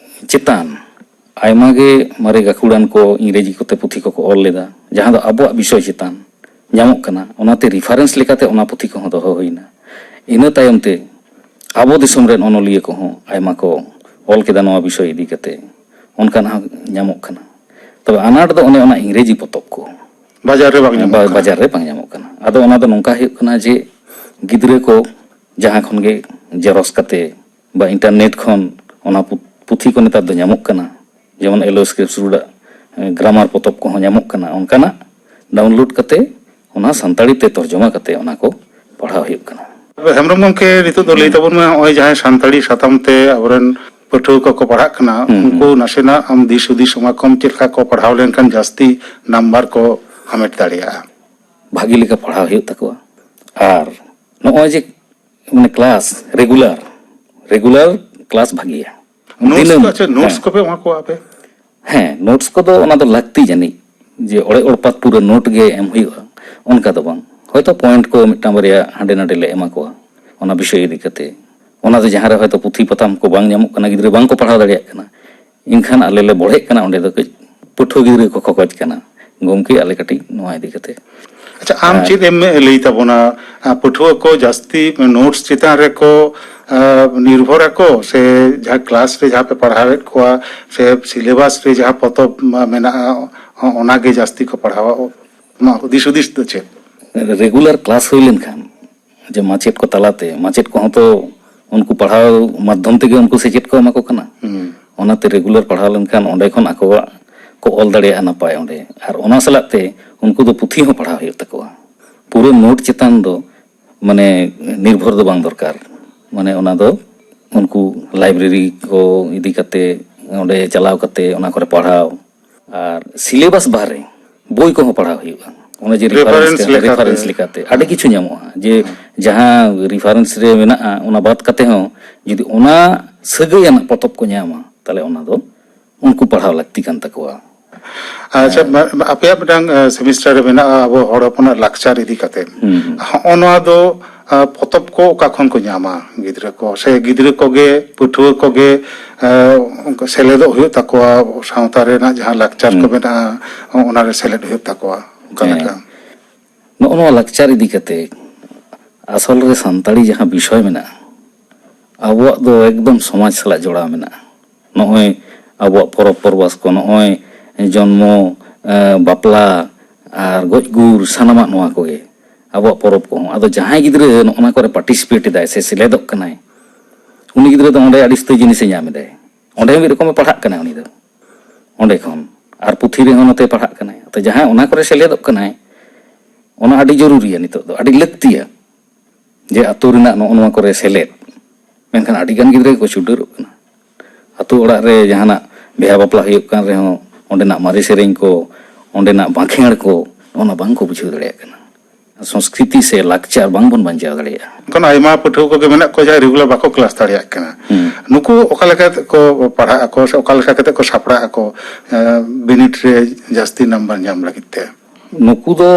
ᱪᱮᱛᱟᱱ ᱟᱭᱢᱟ ᱜᱮ ᱢᱟᱨᱮ ᱜᱟᱹᱠᱷᱩᱲᱟᱱ ᱠᱚ ᱤᱝᱨᱮᱡᱤ ᱠᱚᱛᱮ ᱯᱩᱛᱷᱤ ᱠᱚᱠᱚ ᱚᱞ ᱞᱮᱫᱟ, ᱡᱟᱦᱟᱸ ᱫᱚ ᱟᱵᱚᱣᱟᱜ ᱵᱤᱥᱚᱭ ᱪᱮᱛᱟᱱ ᱧᱟᱢᱚᱜ ᱠᱟᱱᱟ, ᱚᱱᱟᱛᱮ reference ᱞᱮᱠᱟᱛᱮ ᱚᱱᱟ ᱯᱩᱛᱷᱤ ᱠᱚᱦᱚᱸ ᱫᱚᱦᱚ ᱦᱩᱭᱱᱟ᱾ ᱤᱱᱟᱹ ᱛᱟᱭᱚᱢ ᱛᱮ ᱟᱵᱚ ᱫᱤᱥᱚᱢ ᱨᱮᱱ ᱚᱱᱚᱞᱤᱭᱟᱹ ᱠᱚᱦᱚᱸ ᱟᱭᱢᱟ ᱠᱚ ᱚᱞ ᱠᱮᱫᱟ ᱱᱚᱣᱟ ᱵᱤᱥᱚᱭ ᱤᱫᱤ ᱠᱟᱛᱮ, ᱚᱱᱠᱟᱱᱟᱜ ᱦᱚᱸ ᱧᱟᱢᱚᱜ ᱠᱟᱱᱟ᱾ ᱛᱚᱵᱮ ᱟᱱᱟᱴ ᱫᱚ ᱚᱱᱮ ᱚᱱᱟ ᱤᱝᱨᱮᱡᱤ ᱯᱚᱛᱚᱵ ᱠᱚ ᱵᱟᱡᱟᱨ ᱨᱮ ᱵᱟᱝ ᱧᱟᱢᱚᱜ ᱵᱟ-, ᱠᱟᱱᱟ᱾ ᱵᱟᱡᱟᱨ ᱨᱮ ᱵᱟᱝ ᱧᱟᱢᱚᱜ ᱠᱟᱱᱟ᱾ ᱟᱫᱚ ᱚᱱᱟ ᱫᱚ ᱱᱚᱝᱠᱟ ᱦᱩᱭᱩᱜ ᱠᱟᱱᱟ ᱡᱮ ᱜᱤᱫᱽᱨᱟᱹ ᱠᱚ ᱡᱟᱦᱟᱸ ᱠᱷᱚᱱ ᱜᱮ ᱡᱮᱨᱚᱠᱥ ᱠᱟᱛᱮ ᱵᱟ ᱤᱱᱴᱟᱨᱱᱮᱴ ᱠᱷᱚᱱ ᱚᱱᱟ ᱯᱩ-, ᱯᱩᱛᱷᱤ ᱠᱚ ᱱᱮᱛᱟᱨ ᱫᱚ ᱧᱟᱢᱚᱜ ᱠᱟᱱᱟ, ᱡᱮᱢᱚᱱ ᱮᱞᱳ ᱥᱠᱨᱤᱯᱴᱥ ᱨᱩᱰᱟᱜ ᱜᱨᱟᱢᱟᱨ ᱯᱚᱛᱚᱵ ᱠᱚᱦᱚᱸ ᱧᱟᱢᱚᱜ ᱠᱟᱱᱟ, ᱚᱱᱠᱟᱱᱟᱜ ᱰᱟᱣᱩᱱᱞᱳᱰ ᱠᱟᱛᱮ ᱚᱱᱟ ᱥᱟᱱᱛᱟᱲᱤ ᱛᱮ ᱛᱚᱨᱡᱚᱢᱟ ᱠᱟᱛᱮ ᱚᱱᱟ ᱠᱚ ᱯᱟᱲᱦᱟᱣ ᱦᱩᱭᱩᱜ ᱠᱟᱱᱟ᱾ ᱛᱚᱵᱮ ᱦᱮᱢᱵᱨᱚᱢ ᱜᱚᱢᱠᱮ, ᱱᱤᱛᱚᱜ ᱫᱚ ᱞᱟᱹᱭ ᱦᱩᱸ᱾ ᱛᱟᱵᱚᱱ ᱢᱮ, ᱱᱚᱜᱼᱚᱭ ᱡᱟᱦᱟᱸᱭ ᱥᱟᱱᱛᱟᱲᱤ ᱥᱟᱛᱟᱢ ᱛᱮ ᱟᱵᱚᱨᱮᱱ ᱯᱟᱹᱴᱷᱩᱣᱟᱹ ᱠᱚᱠᱚ ᱯᱟᱲᱦᱟᱜ ᱠᱟᱱᱟ, ᱦᱩᱸ, ᱩᱱᱠᱩ ᱦᱩᱸ᱾ ᱱᱟᱥᱮᱱᱟᱜ ᱟᱢ ᱫᱤᱥ ᱦᱩᱫᱤᱥ ᱮᱢᱟ ᱠᱚᱢ, ᱪᱮᱫ ᱞᱮᱠᱟ ᱠᱚ ᱯᱟᱲᱦᱟᱣ ᱞᱮᱱᱠᱷᱟᱱ ᱡᱟᱹᱥᱛᱤ ᱱᱟᱢᱵᱟᱨ ᱠᱚ ᱦᱟᱢᱮᱴ ᱫᱟᱲᱮᱭᱟᱜᱼᱟ? ᱵᱷᱟᱜᱮ ᱞᱮᱠᱟ ᱯᱟᱲᱦᱟᱣ ᱦᱩᱭᱩᱜ ᱛᱟᱠᱚᱣᱟ᱾ ᱟᱨ ᱱᱚᱜᱼᱚᱭ ᱡᱮ ᱢᱟᱱᱮ ᱠᱞᱟᱥ ᱨᱮᱜᱩᱞᱟᱨ, ᱨᱮᱜᱩᱞᱟᱨ ᱠᱞᱟᱥ ᱵᱷᱟᱜᱮᱭᱟ᱾ ᱱᱳᱴᱥ ᱫᱤᱱᱟᱹᱢ, ᱠᱚ, ᱟᱪᱪᱷᱟ, ᱱᱳᱴᱥ ᱦᱮᱸ᱾ ᱠᱚᱯᱮ ᱮᱢᱟ ᱠᱚᱣᱟ ᱟᱯᱮ? ᱦᱮᱸ, ᱱᱳᱴᱥ ᱠᱚᱫᱚ ᱚᱱᱟ ᱫᱚ ᱞᱟᱹᱠᱛᱤ ᱡᱟᱹᱱᱤᱡ, ᱡᱮ ᱚᱲᱮᱡ ᱚᱲᱯᱟᱛ ᱯᱩᱨᱟᱹ ᱱᱳᱴ ᱜᱮ ᱮᱢ ᱦᱩᱭᱩᱜᱼᱟ, ᱚᱱᱠᱟ ᱫᱚ ᱵᱟᱝ᱾ ᱦᱚᱭᱛᱳ ᱯᱚᱭᱮᱱᱴ ᱠᱚ ᱢᱤᱫᱴᱟᱝ ᱵᱟᱨᱭᱟ ᱦᱟᱸᱰᱮ ᱱᱟᱰᱮ ᱞᱮ ᱮᱢᱟ ᱠᱚᱣᱟ ᱚᱱᱟ ᱵᱤᱥᱚᱭ ᱤᱫᱤ ᱠᱟᱛᱮ᱾ ᱚᱱᱟ ᱫᱚ ᱡᱟᱦᱟᱸ ᱨᱮ ᱦᱚᱭᱛᱳ ᱯᱩᱛᱷᱤ ᱯᱟᱛᱟᱢ ᱠᱚ ᱵᱟᱝ ᱧᱟᱢᱚᱜ ᱠᱟᱱᱟ, ᱜᱤᱫᱽᱨᱟᱹ ᱵᱟᱝ ᱠᱚ ᱯᱟᱲᱦᱟᱣ ᱫᱟᱲᱮᱭᱟᱜ ᱠᱟᱱᱟ, ᱮᱱᱠᱷᱟᱱ ᱟᱞᱮ ᱞᱮ ᱵᱚᱲᱦᱮᱜ ᱠᱟᱱᱟ, ᱚᱸᱰᱮ ᱫᱚ ᱠᱟᱹᱡ ᱯᱟᱹᱴᱷᱩᱣᱟᱹ ᱜᱤᱫᱽᱨᱟᱹ ᱠᱚ ᱠᱷᱚᱠᱚᱡ ᱠᱟᱱᱟ, "ᱜᱚᱢᱠᱮ, ᱟᱞᱮ ᱠᱟᱹᱴᱤᱡ ᱱᱚᱣᱟ ᱤᱫᱤ ᱠᱟᱛᱮ᱾" ᱟᱪᱪᱷᱟ, ᱟᱢ ᱟᱨ ᱪᱮᱫ ᱮᱢ ᱞᱟᱹᱭ ᱛᱟᱵᱚᱱᱟ, ᱟ, ᱯᱟᱹᱴᱷᱩᱣᱟᱹ ᱠᱚ ᱡᱟᱹᱥᱛᱤ ᱱᱳᱴᱥ ᱪᱮᱛᱟᱱ ᱨᱮᱠᱚ, ᱟ, ᱱᱤᱨᱵᱷᱚᱨ ᱟᱠᱚ, ᱥᱮ ᱡᱟᱦᱟᱸ ᱠᱞᱟᱥ ᱨᱮ ᱡᱟᱦᱟᱸ ᱯᱮ ᱯᱟᱲᱦᱟᱣᱮᱫ ᱠᱚᱣᱟ, ᱥᱮ ᱥᱤᱞᱮᱵᱟᱥ ᱨᱮ ᱡᱟᱦᱟᱸ ᱯᱚᱛᱚᱵ ᱢᱟ-, ᱢᱮᱱᱟᱜᱼᱟ, ᱚ-, ᱚᱱᱟᱜᱮ ᱡᱟᱹᱥᱛᱤ ᱠᱚ ᱯᱟᱲᱦᱟᱣᱟ? ᱟᱢᱟᱜ ᱦᱩᱫᱤᱥ ᱦᱩᱫᱤᱥ ᱫᱚ ᱪᱮᱫ? ᱨᱮᱜᱩᱞᱟᱨ ᱠᱞᱟᱥ ᱦᱩᱭ ᱞᱮᱱᱠᱷᱟᱱ ᱡᱮ ᱢᱟᱪᱮᱫ ᱠᱚ ᱛᱟᱞᱟᱛᱮ, ᱢᱟᱪᱮᱫ ᱠᱚᱦᱚᱸ ᱛᱚ ᱩᱱᱠᱩ ᱯᱟᱲᱦᱟᱣ ᱢᱟᱫᱽᱫᱷᱚᱢ ᱛᱮᱜᱮ ᱩᱱᱠᱩ ᱥᱮᱪᱮᱫ ᱠᱚ ᱮᱢᱟ ᱠᱚ ᱠᱟᱱᱟ᱾ ᱦᱩᱸ᱾ ᱚᱱᱟᱛᱮ ᱨᱮᱜᱩᱞᱟᱨ ᱯᱟᱲᱦᱟᱣ ᱞᱮᱱᱠᱷᱟᱱ ᱚᱸᱰᱮ ᱠᱷᱚᱱ ᱟᱠᱚᱣᱟᱜ ᱠᱚ ᱚᱞ ᱫᱟᱲᱮᱭᱟᱜᱼᱟ ᱱᱟᱯᱟᱭ ᱚᱸᱰᱮ, ᱟᱨ ᱚᱱᱟ ᱥᱟᱞᱟᱜ ᱛᱮ ᱩᱱᱠᱩ ᱫᱚ ᱯᱩᱛᱷᱤ ᱦᱚᱸ ᱯᱟᱲᱦᱟᱣ ᱦᱩᱭᱩᱜ ᱛᱟᱠᱚᱣᱟ᱾ ᱯᱩᱨᱟᱹ ᱱᱳᱴ ᱪᱮᱛᱟᱱ ᱫᱚ ᱢᱟᱱᱮ ᱱᱤᱨᱵᱷᱚᱨ ᱫᱚ ᱵᱟᱝ ᱫᱚᱨᱠᱟᱨ, ᱢᱟᱱᱮ ᱚᱱᱟ ᱫᱚ ᱩᱱᱠᱩ ᱞᱟᱭᱵᱨᱮᱨᱤ ᱠᱚ ᱤᱫᱤ ᱠᱟᱛᱮ ᱚᱸᱰᱮ ᱪᱟᱞᱟᱣ ᱠᱟᱛᱮ ᱚᱱᱟ ᱠᱚᱨᱮ ᱯᱟᱲᱦᱟᱣ, ᱟᱨ ᱥᱤᱞᱮᱵᱟᱥ ᱵᱟᱦᱨᱮ ᱵᱳᱭ ᱠᱚᱦᱚᱸ ᱯᱟᱲᱦᱟᱣ ᱦᱩᱭᱩᱜᱼᱟ᱾ ᱚᱱᱮ ᱡᱮ Reference ᱨᱮᱯᱷᱟᱨᱮᱱᱥ ᱞᱮᱠᱟᱛᱮ᱾ ᱨᱮᱯᱷᱟᱨᱮᱱᱥ ᱞᱮᱠᱟᱛᱮ ᱟᱹᱰᱤ ᱠᱤᱪᱷᱩ ᱧᱟᱢᱚᱜᱼᱟ, ᱡᱮ ᱡᱟᱦᱟᱸ ᱨᱮᱯᱷᱟᱨᱮᱱᱥ ᱨᱮ ᱢᱮᱱᱟᱜᱼᱟ, ᱚᱱᱟ ᱵᱟᱫ ᱠᱟᱛᱮ ᱦᱚᱸ ᱡᱩᱫᱤ ᱚᱱᱟ ᱥᱟᱹᱜᱟᱹᱭ ᱟᱱᱟᱜ ᱯᱚᱛᱚᱵ ᱠᱚ ᱧᱟᱢᱟ, ᱛᱟᱦᱚᱞᱮ ᱚᱱᱟ ᱫᱚ ᱩᱱᱠᱩ ᱯᱟᱲᱦᱟᱣ ᱞᱟᱹᱠᱛᱤ ᱠᱟᱱ ᱛᱟᱠᱚᱣᱟ᱾ ᱟᱪᱪᱷᱟ, ᱢᱟ- ᱟᱯᱮᱭᱟᱜ ᱢᱤᱫᱴᱟᱝ ᱥᱮᱢᱤᱥᱴᱟᱨ ᱨᱮ ᱢᱮᱱᱟᱜᱼᱟ ᱟᱵᱚ ᱦᱚᱲ ᱦᱚᱯᱚᱱᱟᱜ ᱞᱟᱠᱪᱟᱨ ᱤᱫᱤ ᱠᱟᱛᱮ᱾ ᱦᱩᱸ, ᱦᱩᱸ᱾ ᱦᱚᱸᱜᱼᱚ ᱱᱚᱣᱟ ᱫᱚ ᱟᱨ ᱯᱚᱛᱚᱵ ᱠᱚ ᱚᱠᱟ ᱠᱷᱚᱱ ᱠᱚ ᱧᱟᱢᱟ ᱜᱤᱫᱽᱨᱟᱹ ᱠᱚ, ᱥᱮ ᱜᱤᱫᱽᱨᱟᱹ ᱠᱚᱜᱮ, ᱯᱟᱹᱴᱷᱩᱣᱟᱹ ᱠᱚᱜᱮ, ᱟᱨ ᱚᱱᱠᱟ ᱥᱮᱞᱮᱫᱚᱜ ᱦᱩᱭᱩᱜ ᱛᱟᱠᱚᱣᱟ, ᱥᱟᱶᱛᱟ ᱨᱮᱱᱟᱜ ᱡᱟᱦᱟᱸ ᱞᱟᱠᱪᱟᱨ ᱠᱚ ᱦᱩᱸ᱾ ᱢᱮᱱᱟᱜᱼᱟ, ᱚᱱᱟᱨᱮ ᱥᱮᱞᱮᱫ ᱦᱩᱭᱩᱜ ᱛᱟᱠᱚᱣᱟ, ᱚᱱᱠᱟ ᱦᱮᱸ᱾ ᱞᱮᱠᱟ? ᱱᱚᱜᱼᱚ ᱱᱚᱣᱟ ᱞᱟᱠᱪᱟᱨ ᱤᱫᱤ ᱠᱟᱛᱮ ᱟᱥᱚᱞ ᱨᱮ ᱥᱟᱱᱛᱟᱲᱤ ᱡᱟᱦᱟᱸ ᱵᱤᱥᱚᱭ ᱢᱮᱱᱟᱜᱼᱟ, ᱟᱵᱚᱣᱟᱜ ᱫᱚ ᱮᱠᱫᱚᱢ ᱥᱚᱢᱟᱡᱽ ᱥᱟᱞᱟᱜ ᱡᱚᱲᱟᱣ ᱢᱮᱱᱟᱜᱼᱟ᱾ ᱱᱚᱜᱼᱚᱭ ᱟᱵᱚᱣᱟᱜ ᱯᱚᱨᱚᱵᱽ ᱯᱚᱨᱵᱟᱥ ᱠᱚ, ᱱᱚᱜᱼᱚᱭ ᱡᱚᱱᱢᱚ, ᱮ, ᱵᱟᱯᱞᱟ ᱟᱨ ᱜᱚᱡ ᱜᱩᱨ, ᱥᱟᱱᱟᱢᱟᱜ ᱱᱚᱣᱟ ᱠᱚᱜᱮ ᱟᱵᱚᱣᱟᱜ ᱯᱚᱨᱚᱵᱽ ᱠᱚᱦᱚᱸ᱾ ᱟᱫᱚ ᱡᱟᱦᱟᱸᱭ ᱜᱤᱫᱽᱨᱟᱹ ᱱᱚᱜᱼᱚ ᱱᱚᱣᱟ ᱠᱚᱨᱮ ᱯᱟᱨᱴᱤᱥᱤᱯᱮᱴ ᱮᱫᱟᱭ ᱥᱮ ᱥᱮᱞᱮᱫᱚᱜ ᱠᱟᱱᱟᱭ, ᱩᱱᱤ ᱜᱤᱫᱽᱨᱟᱹ ᱫᱚ ᱚᱸᱰᱮ ᱟᱹᱰᱤ ᱩᱥᱛᱟᱹᱭ ᱡᱤᱱᱤᱥᱮ ᱧᱟᱢ ᱮᱫᱟᱭ, ᱚᱸᱰᱮ ᱢᱤᱫ ᱨᱚᱠᱚᱢᱮ ᱯᱟᱲᱦᱟᱜ ᱠᱟᱱᱟᱭ ᱩᱱᱤ ᱫᱚ ᱚᱸᱰᱮ ᱠᱷᱚᱱ, ᱟᱨ ᱯᱩᱛᱷᱤ ᱨᱮᱦᱚᱸ ᱱᱚᱛᱮ ᱯᱟᱲᱦᱟᱜ ᱠᱟᱱᱟᱭ᱾ ᱛᱚ, ᱡᱟᱦᱟᱸᱭ ᱚᱱᱟ ᱠᱚᱨᱮ ᱥᱮᱞᱮᱫᱚᱜ ᱠᱟᱱᱟᱭ, ᱚᱱᱟ ᱟᱹᱰᱤ ᱡᱚᱨᱩᱨᱤᱭᱟ ᱱᱤᱛᱚᱜ ᱫᱚ, ᱟᱹᱰᱤ ᱞᱟᱹᱠᱛᱤᱭᱟ᱾ ᱡᱮ ᱟᱹᱛᱩ ᱨᱮᱱᱟᱜ ᱱᱚᱜᱼᱚ ᱱᱚᱣᱟ ᱠᱚᱨᱮ ᱥᱮᱞᱮᱫ, ᱢᱮᱱᱠᱷᱟᱱ ᱟᱹᱰᱤ ᱜᱟᱱ ᱜᱤᱫᱽᱨᱟᱹ ᱜᱮᱠᱚ ᱪᱷᱩᱰᱟᱹᱨᱚᱜ ᱠᱟᱱᱟ᱾ ᱟᱹᱛᱩ ᱚᱲᱟᱜ ᱨᱮ ᱡᱟᱦᱟᱱᱟᱜ ᱵᱤᱦᱟ ᱵᱟᱯᱞᱟ ᱦᱩᱭᱩᱜ ᱠᱟᱱ ᱨᱮᱦᱚᱸ, ᱚᱸᱰᱮᱱᱟᱜ ᱢᱟᱨᱮ ᱥᱮᱨᱮᱧ ᱠᱚ, ᱚᱸᱰᱮᱱᱟᱜ ᱵᱟᱸᱠᱷᱮᱲ ᱠᱚ, ᱚᱱᱟ ᱵᱟᱝ ᱠᱚ ᱵᱩᱡᱷᱟᱹᱣ ᱫᱟᱲᱮᱭᱟᱜ ᱠᱟᱱᱟ᱾ ᱥᱚᱝᱥᱠᱨᱤᱛᱤ ᱥᱮ ᱞᱟᱠᱪᱟᱨ ᱵᱟᱝ ᱵᱚᱱ ᱵᱟᱧᱪᱟᱣ ᱫᱟᱲᱮᱭᱟᱜᱼᱟ᱾ ᱚᱱᱠᱟᱱ ᱟᱭᱢᱟ ᱯᱟᱹᱴᱷᱩᱣᱟᱹ ᱠᱚᱜᱮ ᱢᱮᱱᱟᱜ ᱠᱚᱣᱟ, ᱡᱟᱦᱟᱸᱭ ᱨᱮᱜᱩᱞᱟᱨ ᱵᱟᱠᱚ ᱠᱞᱟᱥ ᱫᱟᱲᱮᱭᱟᱜ ᱠᱟᱱᱟ᱾ ᱦᱩᱸ᱾ ᱱᱩᱠᱩ ᱚᱠᱟ ᱞᱮᱠᱟ ᱛᱮᱠᱚ ᱯᱟᱲᱦᱟᱜ ᱟᱠᱚ, ᱥᱮ ᱚᱠᱟ ᱞᱮᱠᱟ ᱠᱟᱛᱮ ᱠᱚ ᱥᱟᱯᱲᱟᱜ ᱟᱠᱚ, ᱮ, ᱵᱤᱱᱤᱰ ᱨᱮ ᱡᱟᱹᱥᱛᱤ ᱱᱟᱢᱵᱟᱨ ᱧᱟᱢ ᱞᱟᱹᱜᱤᱫ ᱛᱮ? ᱱᱩᱠᱩ ᱫᱚ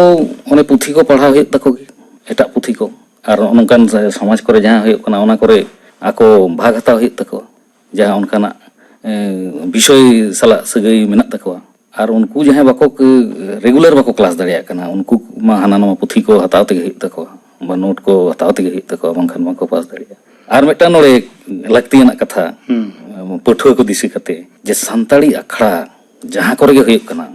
ᱚᱱᱮ ᱯᱩᱛᱷᱤ ᱠᱚ ᱯᱟᱲᱦᱟᱣ ᱦᱩᱭᱩᱜ ᱛᱟᱠᱚ ᱜᱮ, ᱮᱴᱟᱜ ᱯᱩᱛᱷᱤ ᱠᱚ, ᱟᱨ ᱱᱚᱜᱼᱚ ᱱᱚᱝᱠᱟᱱ ᱥᱚᱢᱟᱡᱽ ᱠᱚᱨᱮ ᱡᱟᱦᱟᱸ ᱦᱩᱭᱩᱜ ᱠᱟᱱᱟ, ᱚᱱᱟ ᱠᱚᱨᱮ ᱟᱠᱚ ᱵᱷᱟᱜᱽ ᱦᱟᱛᱟᱣ ᱦᱩᱭᱩᱜ ᱛᱟᱠᱚᱣᱟ, ᱡᱟᱦᱟᱸ ᱚᱱᱠᱟᱱᱟᱜ, ᱮ, ᱵᱤᱥᱚᱭ ᱥᱟᱞᱟᱜ ᱥᱟᱹᱜᱟᱹᱭ ᱢᱮᱱᱟᱜ ᱛᱟᱠᱚᱣᱟ᱾ ᱟᱨ ᱩᱱᱠᱩ ᱡᱟᱦᱟᱸᱭ ᱵᱟᱠᱚ, ᱨᱮᱜᱩᱞᱟᱨ ᱵᱟᱠᱚ ᱠᱞᱟᱥ ᱫᱟᱲᱮᱭᱟᱜ ᱠᱟᱱᱟ, ᱩᱱᱠᱩ ᱢᱟ ᱦᱟᱱᱟ ᱱᱟᱣᱟ ᱯᱩᱛᱷᱤ ᱠᱚ ᱦᱟᱛᱟᱣ ᱛᱮᱜᱮ ᱦᱩᱭᱩᱜ ᱛᱟᱠᱚᱣᱟ, ᱵᱟ ᱱᱳᱴ ᱠᱚ ᱦᱟᱛᱟᱣ ᱛᱮᱜᱮ ᱦᱩᱭᱩᱜ ᱛᱟᱠᱚᱣᱟ, ᱵᱟᱝᱠᱷᱟᱱ ᱵᱟᱝᱠᱚ ᱯᱟᱥ ᱫᱟᱲᱮᱭᱟᱜᱼᱟ᱾ ᱟᱨ ᱢᱤᱫᱴᱟᱝ ᱱᱚᱰᱮ ᱞᱟᱹᱠᱛᱤᱭᱟᱱᱟᱜ ᱠᱟᱛᱷᱟ, ᱦᱩᱸ᱾ ᱯᱟᱹᱴᱷᱩᱣᱟᱹ ᱠᱚ ᱫᱤᱥᱟᱹ ᱠᱟᱛᱮ, ᱡᱮ ᱥᱟᱱᱛᱟᱲᱤ ᱟᱠᱷᱲᱟ ᱡᱟᱦᱟᱸ ᱠᱚᱨᱮ ᱜᱮ ᱦᱩᱭᱩᱜ ᱠᱟᱱᱟ,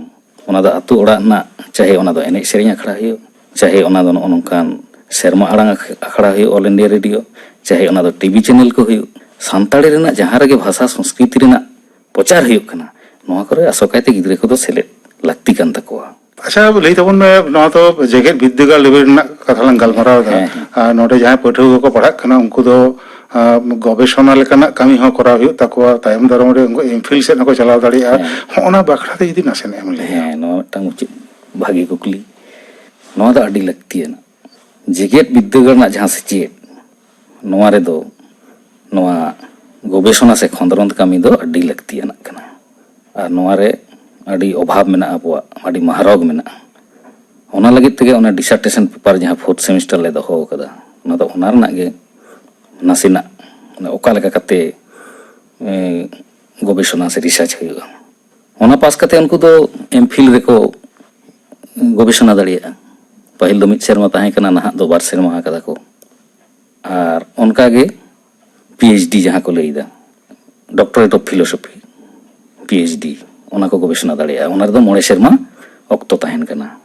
ᱚᱱᱟ ᱫᱚ ᱟᱹᱛᱩ ᱚᱲᱟᱜ ᱨᱮᱱᱟᱜ, ᱪᱟᱦᱮ ᱚᱱᱟ ᱫᱚ ᱮᱱᱮᱡ ᱥᱮᱨᱮᱧ ᱟᱠᱷᱲᱟ ᱦᱩᱭᱩᱜ, ᱪᱟᱦᱮ ᱚᱱᱟ ᱫᱚ ᱱᱚᱜᱼᱚ ᱱᱚᱝᱠᱟᱱ ᱥᱮᱨᱢᱟ ᱟᱲᱟᱝ ᱟᱠ-, ᱟᱠᱷᱲᱟ ᱦᱩᱭᱩᱜ, ᱚᱞ ᱤᱱᱰᱤᱭᱟ ᱨᱮᱰᱤᱭᱳ, ᱪᱟᱦᱮ ᱚᱱᱟ ᱫᱚ ᱴᱤᱵᱷᱤ ᱪᱮᱱᱮᱞ ᱠᱚ ᱦᱩᱭᱩᱜ, ᱥᱟᱱᱛᱟᱲᱤ ᱨᱮᱱᱟᱜ ᱡᱟᱦᱟᱸ ᱨᱮᱜᱮ ᱵᱷᱟᱥᱟ ᱥᱚᱝᱥᱠᱨᱤᱛᱤ ᱨᱮᱱᱟᱜ ᱯᱨᱚᱪᱟᱨ ᱦᱩᱭᱩᱜ ᱠᱟᱱᱟ, ᱱᱚᱣᱟ ᱠᱚᱨᱮ ᱟᱥᱚᱠᱟᱭᱛᱮ ᱜᱤᱫᱽᱨᱟᱹ ᱠᱚᱫᱚ ᱥᱮᱞᱮᱫ ᱞᱟᱹᱠᱛᱤ ᱠᱟᱱ ᱛᱟᱠᱚᱣᱟ᱾ ᱟᱪᱪᱷᱟ, ᱞᱟᱹᱭ ᱛᱟᱵᱚᱱ ᱢᱮ, ᱱᱚᱣᱟ ᱫᱚ ᱡᱮᱜᱮᱛ ᱵᱤᱨᱫᱟᱹᱜᱟᱲ ᱞᱮᱵᱮᱞ ᱨᱮᱱᱟᱜ ᱠᱟᱛᱷᱟ ᱞᱟᱝ ᱜᱟᱞᱢᱟᱨᱟᱣ ᱮᱫᱟ᱾ ᱦᱮᱸ, ᱦᱮᱸ᱾ ᱟᱨ ᱱᱚᱰᱮ ᱡᱟᱦᱟᱸᱭ ᱯᱟᱹᱴᱷᱩᱣᱟᱹ ᱠᱚᱠᱚ ᱯᱟᱲᱦᱟᱜ ᱠᱟᱱᱟ, ᱩᱱᱠᱩ ᱫᱚ ᱟᱨ ᱜᱚᱵᱮᱥᱚᱱᱟ ᱞᱮᱠᱟᱱᱟᱜ ᱠᱟᱹᱢᱤ ᱦᱚᱸ ᱠᱚᱨᱟᱣ ᱦᱩᱭᱩᱜ ᱛᱟᱠᱚᱣᱟ, ᱛᱟᱭᱚᱢ ᱫᱟᱨᱟᱢ ᱨᱮ ᱩᱱᱠᱩ ᱮᱢᱯᱷᱤᱞ ᱥᱮᱫ ᱦᱚᱸᱠᱚ ᱪᱟᱞᱟᱣ ᱫᱟᱲᱮᱭᱟᱜᱼᱟ᱾ ᱦᱮᱸ᱾ ᱦᱚᱸᱜᱼᱚ ᱱᱟ ᱵᱟᱠᱷᱨᱟ ᱛᱮ ᱡᱩᱫᱤ ᱱᱟᱥᱮᱱᱟᱜ ᱮᱢ ᱞᱟᱹᱭᱟ᱾ ᱦᱮᱸ, ᱱᱚᱣᱟ ᱢᱤᱫᱴᱟᱝ ᱩᱪᱤᱛ ᱵᱷᱟᱹᱜᱤ ᱠᱩᱠᱞᱤ᱾ ᱱᱚᱣᱟ ᱫᱚ ᱟᱹᱰᱤ ᱞᱟᱹᱠᱛᱤᱭᱟᱱᱟᱜ᱾ ᱡᱮᱜᱮᱛ ᱵᱤᱫᱽᱫᱟᱹᱜᱟᱲ ᱨᱮᱱᱟᱜ ᱡᱟᱦᱟᱸ ᱥᱮᱪᱮᱫ, ᱱᱚᱣᱟ ᱨᱮᱫᱚ ᱱᱚᱣᱟ ᱜᱚᱵᱮᱥᱚᱱᱟ ᱥᱮ ᱠᱷᱚᱸᱫᱽᱨᱚᱸᱫᱽ ᱠᱟᱹᱢᱤ ᱫᱚ ᱟᱹᱰᱤ ᱞᱟᱹᱠᱛᱤᱭᱟᱱᱟᱜ ᱠᱟᱱᱟ᱾ ᱟᱨ ᱱᱚᱣᱟ ᱨᱮ ᱟᱹᱰᱤ ᱚᱵᱷᱟᱵᱽ ᱢᱮᱱᱟᱜᱼᱟ, ᱟᱵᱚᱣᱟᱜ ᱟᱹᱰᱤ ᱢᱟᱦᱨᱚᱜᱽ ᱢᱮᱱᱟᱜᱼᱟ᱾ ᱚᱱᱟ ᱞᱟᱹᱜᱤᱫ ᱛᱮᱜᱮ ᱚᱱᱟ ᱰᱤᱥᱟᱨᱴᱮᱥᱚᱱ ᱯᱮᱯᱟᱨ ᱡᱟᱦᱟᱸ ᱯᱷᱳᱨᱛᱷ ᱥᱮᱢᱤᱥᱴᱟᱨ ᱞᱮ ᱫᱚᱦᱚ ᱟᱠᱟᱫᱟ, ᱚᱱᱟ ᱫᱚ ᱚᱱᱟ ᱨᱮᱱᱟᱜ ᱜᱮ ᱱᱟᱥᱮᱱᱟᱜ, ᱚᱠᱟ ᱞᱮᱠᱟ ᱠᱟᱛᱮ, ᱮ, ᱜᱚᱵᱮᱥᱚᱱᱟ ᱥᱮ ᱨᱤᱥᱟᱨᱪ ᱦᱩᱭᱩᱜᱼᱟ᱾ ᱚᱱᱟ ᱯᱟᱥ ᱠᱟᱛᱮ ᱩᱱᱠᱩ ᱫᱚ ᱮᱢᱯᱷᱤᱞ ᱨᱮᱠᱚ ᱜᱚᱵᱮᱥᱚᱱᱟ ᱫᱟᱲᱮᱭᱟᱜᱼᱟ᱾ ᱯᱟᱹᱦᱤᱞ ᱫᱚ ᱢᱤᱫ ᱥᱮᱨᱢᱟ ᱛᱟᱦᱮᱸ ᱠᱟᱱᱟ, ᱱᱟᱦᱟᱜ ᱫᱚ ᱵᱟᱨ ᱥᱮᱨᱢᱟ ᱟᱠᱟᱫᱟ ᱠᱚ᱾ ᱟᱨ ᱚᱱᱠᱟ ᱜᱮ ᱯᱤ ᱮᱭᱤᱪ ᱰᱤ ᱡᱟᱦᱟᱸ ᱠᱚ ᱞᱟᱹᱭᱫᱟ, doctorate of philosophy, P H D, ᱚᱱᱟ ᱠᱚ ᱜᱚᱵᱮᱥᱚᱱᱟ ᱫᱟᱲᱮᱭᱟᱜᱼᱟ᱾ ᱚᱱᱟ ᱨᱮᱫᱚ ᱢᱚᱬᱮ ᱥᱮᱨᱢᱟ ᱚᱠᱛᱚ ᱛᱟᱦᱮᱱ ᱠᱟᱱᱟ᱾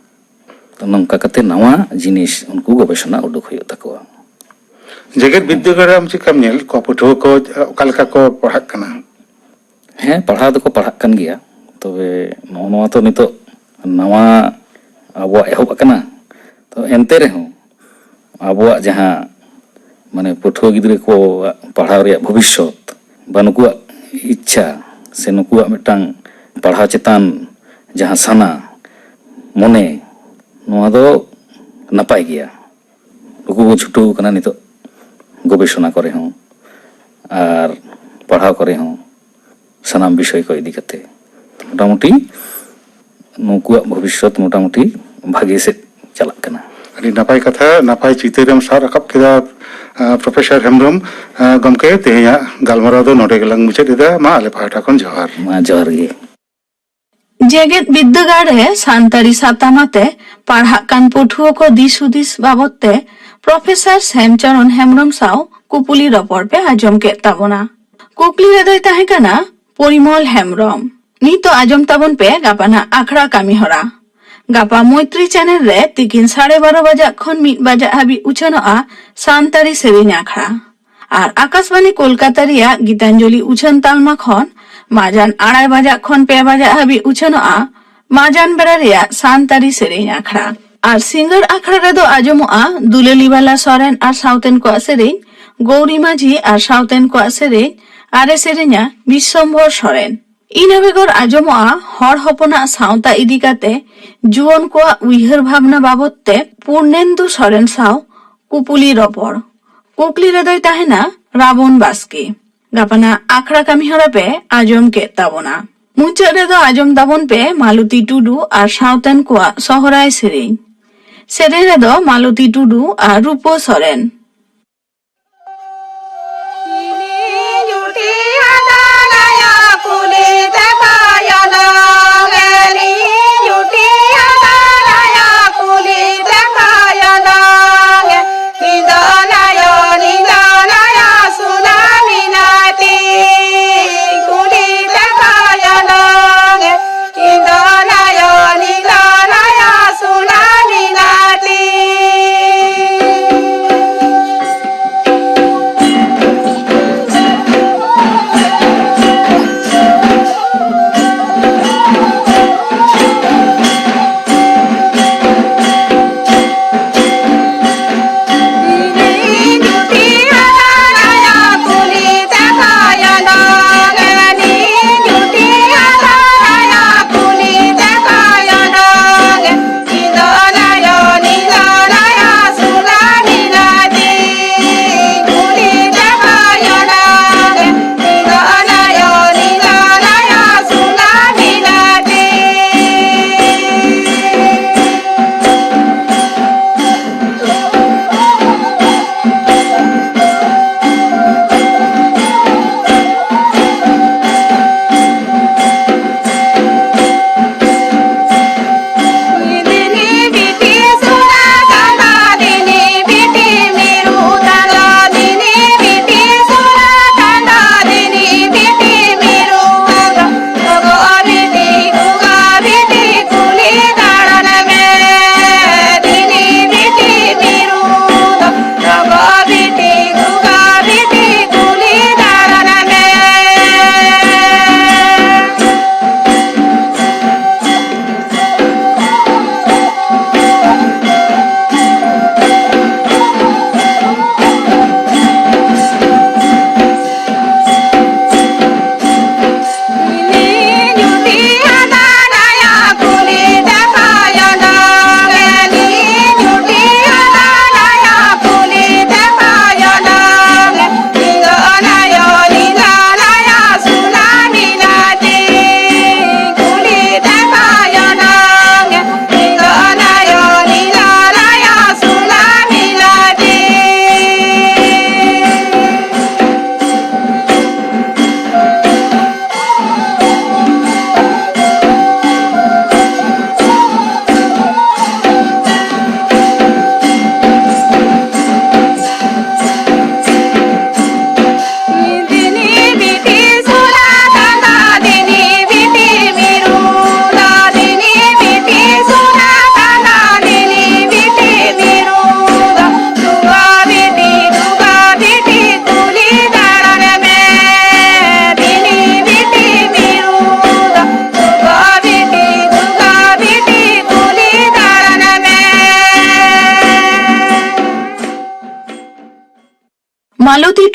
ᱛᱚ, ᱱᱚᱝᱠᱟ ᱠᱟᱛᱮ ᱱᱟᱣᱟ ᱡᱤᱱᱤᱥ ᱩᱱᱠᱩ ᱜᱚᱵᱮᱥᱚᱱᱟ ᱩᱰᱩᱠ ᱦᱩᱭᱩᱜ ᱛᱟᱠᱚᱣᱟ᱾ ᱡᱮᱜᱮᱛ ᱵᱤᱫᱽᱫᱟᱹᱜᱟᱲ ᱨᱮ ᱟᱢ ᱪᱮᱫᱠᱟᱢ ᱧᱮᱞ ᱠᱚᱣᱟ, ᱯᱟᱹᱴᱷᱩᱣᱟᱹ ᱠᱚ ᱚᱠᱟ ᱞᱮᱠᱟ ᱠᱚ ᱯᱟᱲᱦᱟᱜ ᱠᱟᱱᱟ? ᱦᱮᱸ, ᱯᱟᱲᱦᱟᱣ ᱫᱚᱠᱚ ᱯᱟᱲᱦᱟᱜ ᱠᱟᱱ ᱜᱮᱭᱟ᱾ ᱛᱚᱵᱮ ᱱᱚᱜᱼᱚ ᱱᱚᱣᱟ ᱛᱚ ᱱᱤᱛᱚᱜ ᱱᱟᱣᱟ ᱟᱵᱚᱣᱟᱜ ᱮᱦᱚᱵ ᱟᱠᱟᱱᱟ᱾ ᱛᱚ, ᱮᱱᱛᱮ ᱨᱮᱦᱚᱸ ᱟᱵᱚᱣᱟᱜ ᱡᱟᱦᱟᱸ, ᱢᱟᱱᱮ, ᱯᱟᱹᱴᱷᱩᱣᱟᱹ ᱜᱤᱫᱽᱨᱟᱹ ᱠᱚᱣᱟᱜ ᱯᱟᱲᱦᱟᱣ ᱨᱮᱭᱟᱜ ᱵᱷᱚᱵᱤᱥᱥᱚᱛ ᱵᱟ ᱱᱩᱠᱩᱣᱟᱜ ᱤᱪᱪᱷᱟ ᱥᱮ ᱱᱩᱠᱩᱣᱟᱜ ᱢᱤᱫᱴᱟᱝ ᱯᱟᱲᱦᱟᱣ ᱪᱮᱛᱟᱱ ᱡᱟᱦᱟᱸ ᱥᱟᱱᱟ, ᱢᱚᱱᱮ, ᱱᱚᱣᱟ ᱫᱚ ᱱᱟᱯᱟᱭ ᱜᱮᱭᱟ᱾ ᱱᱩᱠᱩ ᱠᱚ ᱪᱷᱩᱴᱟᱹᱣ ᱠᱟᱱᱟ ᱱᱤᱛᱚᱜ ᱜᱚᱵᱮᱥᱚᱱᱟ ᱠᱚᱨᱮ ᱦᱚᱸ ᱟᱨ ᱯᱟᱲᱦᱟᱣ ᱠᱚᱨᱮ ᱦᱚᱸ, ᱥᱟᱱᱟᱢ ᱵᱤᱥᱚᱭ ᱠᱚ ᱤᱫᱤ ᱠᱟᱛᱮ ᱢᱚᱴᱟᱢᱩᱴᱤ ᱱᱩᱠᱩᱣᱟᱜ ᱵᱷᱚᱵᱤᱥᱥᱚᱛ ᱢᱚᱴᱟᱢᱩᱴᱤ ᱵᱷᱟᱜᱮ ᱥᱮᱫ ᱪᱟᱞᱟᱜ ᱠᱟᱱᱟ᱾ ᱟᱹᱰᱤ ᱱᱟᱯᱟᱭ ᱠᱟᱛᱷᱟ, ᱱᱟᱯᱟᱭ ᱪᱤᱛᱟᱹᱨᱮᱢ ᱥᱟᱵ ᱨᱟᱠᱟᱵ ᱠᱮᱫᱟ, ᱟᱸ, ᱯᱨᱚᱯᱷᱮᱥᱚᱨ ᱦᱮᱢᱵᱨᱚᱢ᱾ ᱟᱸ, ᱜᱚᱢᱠᱮ, ᱛᱮᱦᱮᱧᱟᱜ ᱜᱟᱞᱢᱟᱨᱟᱣ ᱫᱚ ᱱᱚᱰᱮ ᱜᱮᱞᱟᱝ ᱢᱩᱪᱟᱹᱫ ᱮᱫᱟ᱾ ᱢᱟ ᱟᱞᱮ ᱯᱟᱦᱴᱟ ᱠᱷᱚᱱ ᱡᱚᱦᱟᱨ᱾ ᱢᱟ ᱡᱚᱦᱟᱨ ᱜᱮ᱾ ᱡᱮᱜᱮᱛ ᱵᱤᱨᱫᱟᱹᱜᱟᱲ ᱨᱮ ᱥᱟᱱᱛᱟᱲᱤ ᱥᱟᱛᱟᱢ ᱟᱛᱮ ᱯᱟᱲᱦᱟᱜ ᱠᱟᱱ ᱯᱟᱹᱴᱷᱩᱣᱟᱹ ᱠᱚ ᱫᱤᱥ ᱦᱩᱫᱤᱥ ᱵᱟᱵᱚᱛ ᱛᱮ ᱯᱨᱚᱯᱷᱮᱥᱚᱨ ᱥᱮᱢᱪᱚᱨᱚᱱ ᱦᱮᱢᱵᱨᱚᱢ ᱥᱟᱶ ᱠᱩᱯᱩᱞᱤ ᱨᱚᱯᱚᱲ ᱯᱮ ᱟᱸᱡᱚᱢ ᱠᱮᱫ ᱛᱟᱵᱚᱱᱟ᱾ ᱠᱩᱠᱞᱤ ᱨᱮᱫᱚᱭ ᱛᱟᱦᱮᱸ ᱠᱟᱱᱟ ᱯᱚᱨᱤᱢᱚᱞ ᱦᱮᱢᱵᱨᱚᱢ᱾ ᱱᱤᱛᱚᱜ ᱟᱸᱡᱚᱢ ᱛᱟᱵᱚᱱ ᱯᱮ ᱜᱟᱯᱟᱱᱟᱜ ᱟᱠᱷᱲᱟ ᱠᱟᱹᱢᱤ ᱦᱚᱨᱟ᱾ ᱜᱟᱯᱟ ᱢᱚᱭᱛᱨᱤ ᱪᱮᱱᱮᱞ ᱨᱮ ᱛᱤᱠᱤᱱ ᱥᱟᱲᱮ ᱵᱟᱨᱚ ᱵᱟᱡᱟᱜ ᱠᱷᱚᱱ ᱢᱤᱫ ᱵᱟᱡᱟᱜ ᱦᱟᱹᱵᱤᱡ ᱩᱪᱷᱟᱹᱱᱚᱜᱼᱟ ᱥᱟᱱᱛᱟᱲᱤ ᱥᱮᱨᱮᱧ ᱟᱠᱷᱲᱟ᱾ ᱟᱨ ᱟᱠᱟᱥᱵᱟᱱᱤ ᱠᱳᱞᱠᱟᱛᱟ ᱨᱮᱭᱟᱜ ᱜᱤᱛᱟᱧᱡᱚᱞᱤ ᱩᱪᱷᱟᱹᱱ ᱛᱟᱞᱢᱟ ᱠᱷᱚᱱ ᱢᱟᱡᱟᱱ ᱟᱲᱟᱭ ᱵᱟᱡᱟᱜ ᱠᱷᱚᱱ ᱯᱮ ᱵᱟᱡᱟᱜ ᱦᱟᱹᱵᱤᱡ ᱩᱪᱷᱟᱹᱱᱚᱜᱼᱟ ᱢᱟᱡᱟᱱ ᱵᱮᱲᱟ ᱨᱮᱭᱟᱜ ᱥᱟᱱᱛᱟᱲᱤ ᱥᱮᱨᱮᱧ ᱟᱠᱷᱲᱟ᱾ ᱟᱨ ᱥᱤᱸᱜᱟᱹᱲ ᱟᱠᱷᱲᱟ ᱨᱮᱫᱚ ᱟᱸᱡᱚᱢᱚᱜᱼᱟ ᱫᱩᱞᱟᱹᱞᱤ ᱵᱟᱞᱟ ᱥᱚᱨᱮᱱ ᱟᱨ ᱥᱟᱶᱛᱮᱱ ᱠᱚᱣᱟᱜ ᱥᱮᱨᱮᱧ ᱜᱳᱣᱨᱤ ᱢᱟᱹᱡᱷᱤ ᱟᱨ ᱥᱟᱶᱛᱮᱱ ᱠᱚᱣᱟᱜ ᱥᱮᱨᱮᱧ ᱟᱨᱮ ᱥᱮᱨᱮᱧᱟ ᱵᱤᱥᱥᱚᱢᱵᱷᱚᱨ ᱥᱚᱨᱮᱱ᱾ ᱤᱱᱟᱹ ᱵᱮᱜᱚᱨ ᱟᱸᱡᱚᱢᱚᱜᱼᱟ ᱦᱚᱲ ᱦᱚᱯᱚᱱᱟᱜ ᱥᱟᱶᱛᱟ ᱤᱫᱤ ᱠᱟᱛᱮ ᱡᱩᱣᱟᱹᱱ ᱠᱚᱣᱟᱜ ᱩᱭᱦᱟᱹᱨ ᱵᱷᱟᱵᱽᱱᱟ ᱵᱟᱵᱚᱛ ᱛᱮ ᱯᱩᱨᱱᱮᱱᱫᱩ ᱥᱚᱨᱮᱱ ᱥᱟᱶ ᱠᱩᱯᱩᱞᱤ ᱨᱚᱯᱚᱲ᱾ ᱠᱩᱠᱞᱤ ᱨᱮᱫᱚᱭ ᱛᱟᱦᱮᱱᱟ ᱨᱟᱵᱚᱱ ᱵᱟᱥᱠᱮ᱾ ᱜᱟᱯᱟᱱᱟᱜ ᱟᱠᱷᱲᱟ ᱠᱟᱹᱢᱤ ᱦᱚᱨᱟ ᱯᱮ ᱟᱸᱡᱚᱢ ᱠᱮᱫ ᱛᱟᱵᱚᱱᱟ᱾ ᱢᱩᱪᱟᱹᱫ ᱨᱮᱫᱚ ᱟᱸᱡᱚᱢ ᱛᱟᱵᱚᱱ ᱯᱮ ᱢᱟᱞᱚᱛᱤ ᱴᱩᱰᱩ ᱟᱨ ᱥᱟᱶᱛᱮᱱ ᱠᱚᱣᱟᱜ ᱥᱚᱦᱨᱟᱭ ᱥᱮᱨᱮᱧ᱾ ᱥᱮᱨᱮᱧ ᱨᱮᱫᱚ ᱢᱟᱞᱚᱛᱤ ᱴᱩᱰᱩ ᱟᱨ ᱨᱩᱯᱟᱹ ᱥᱚᱨᱮᱱ᱾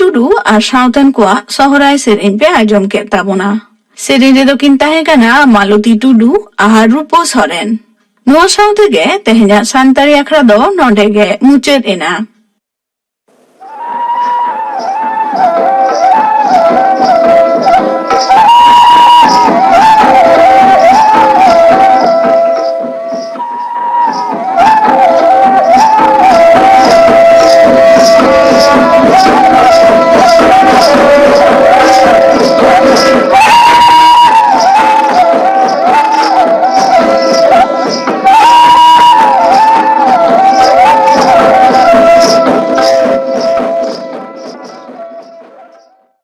ᱴᱩᱰᱩ ᱟᱨ ᱥᱟᱶᱛᱮᱱ ᱠᱚᱣᱟᱜ ᱥᱚᱦᱨᱟᱭ ᱥᱮᱨᱮᱧ ᱯᱮ ᱟᱸᱡᱚᱢ ᱠᱮᱫ ᱛᱟᱵᱚᱱᱟ᱾ ᱥᱮᱨᱮᱧ ᱨᱮᱫᱚ ᱠᱤᱱ ᱛᱟᱦᱮᱸ ᱠᱟᱱᱟ ᱢᱟᱞᱚᱛᱤ ᱴᱩᱰᱩ ᱟᱨ ᱨᱩᱯᱚ ᱥᱚᱨᱮᱱ᱾ ᱱᱚᱣᱟ ᱥᱟᱶ ᱛᱮᱜᱮ ᱛᱮᱦᱮᱧᱟᱜ ᱥᱟᱱᱛᱟᱲᱤ ᱟᱠᱷᱲᱟ ᱫᱚ ᱱᱚᱰᱮ ᱜᱮ ᱢᱩᱪᱟᱹᱫ ᱮᱱᱟ᱾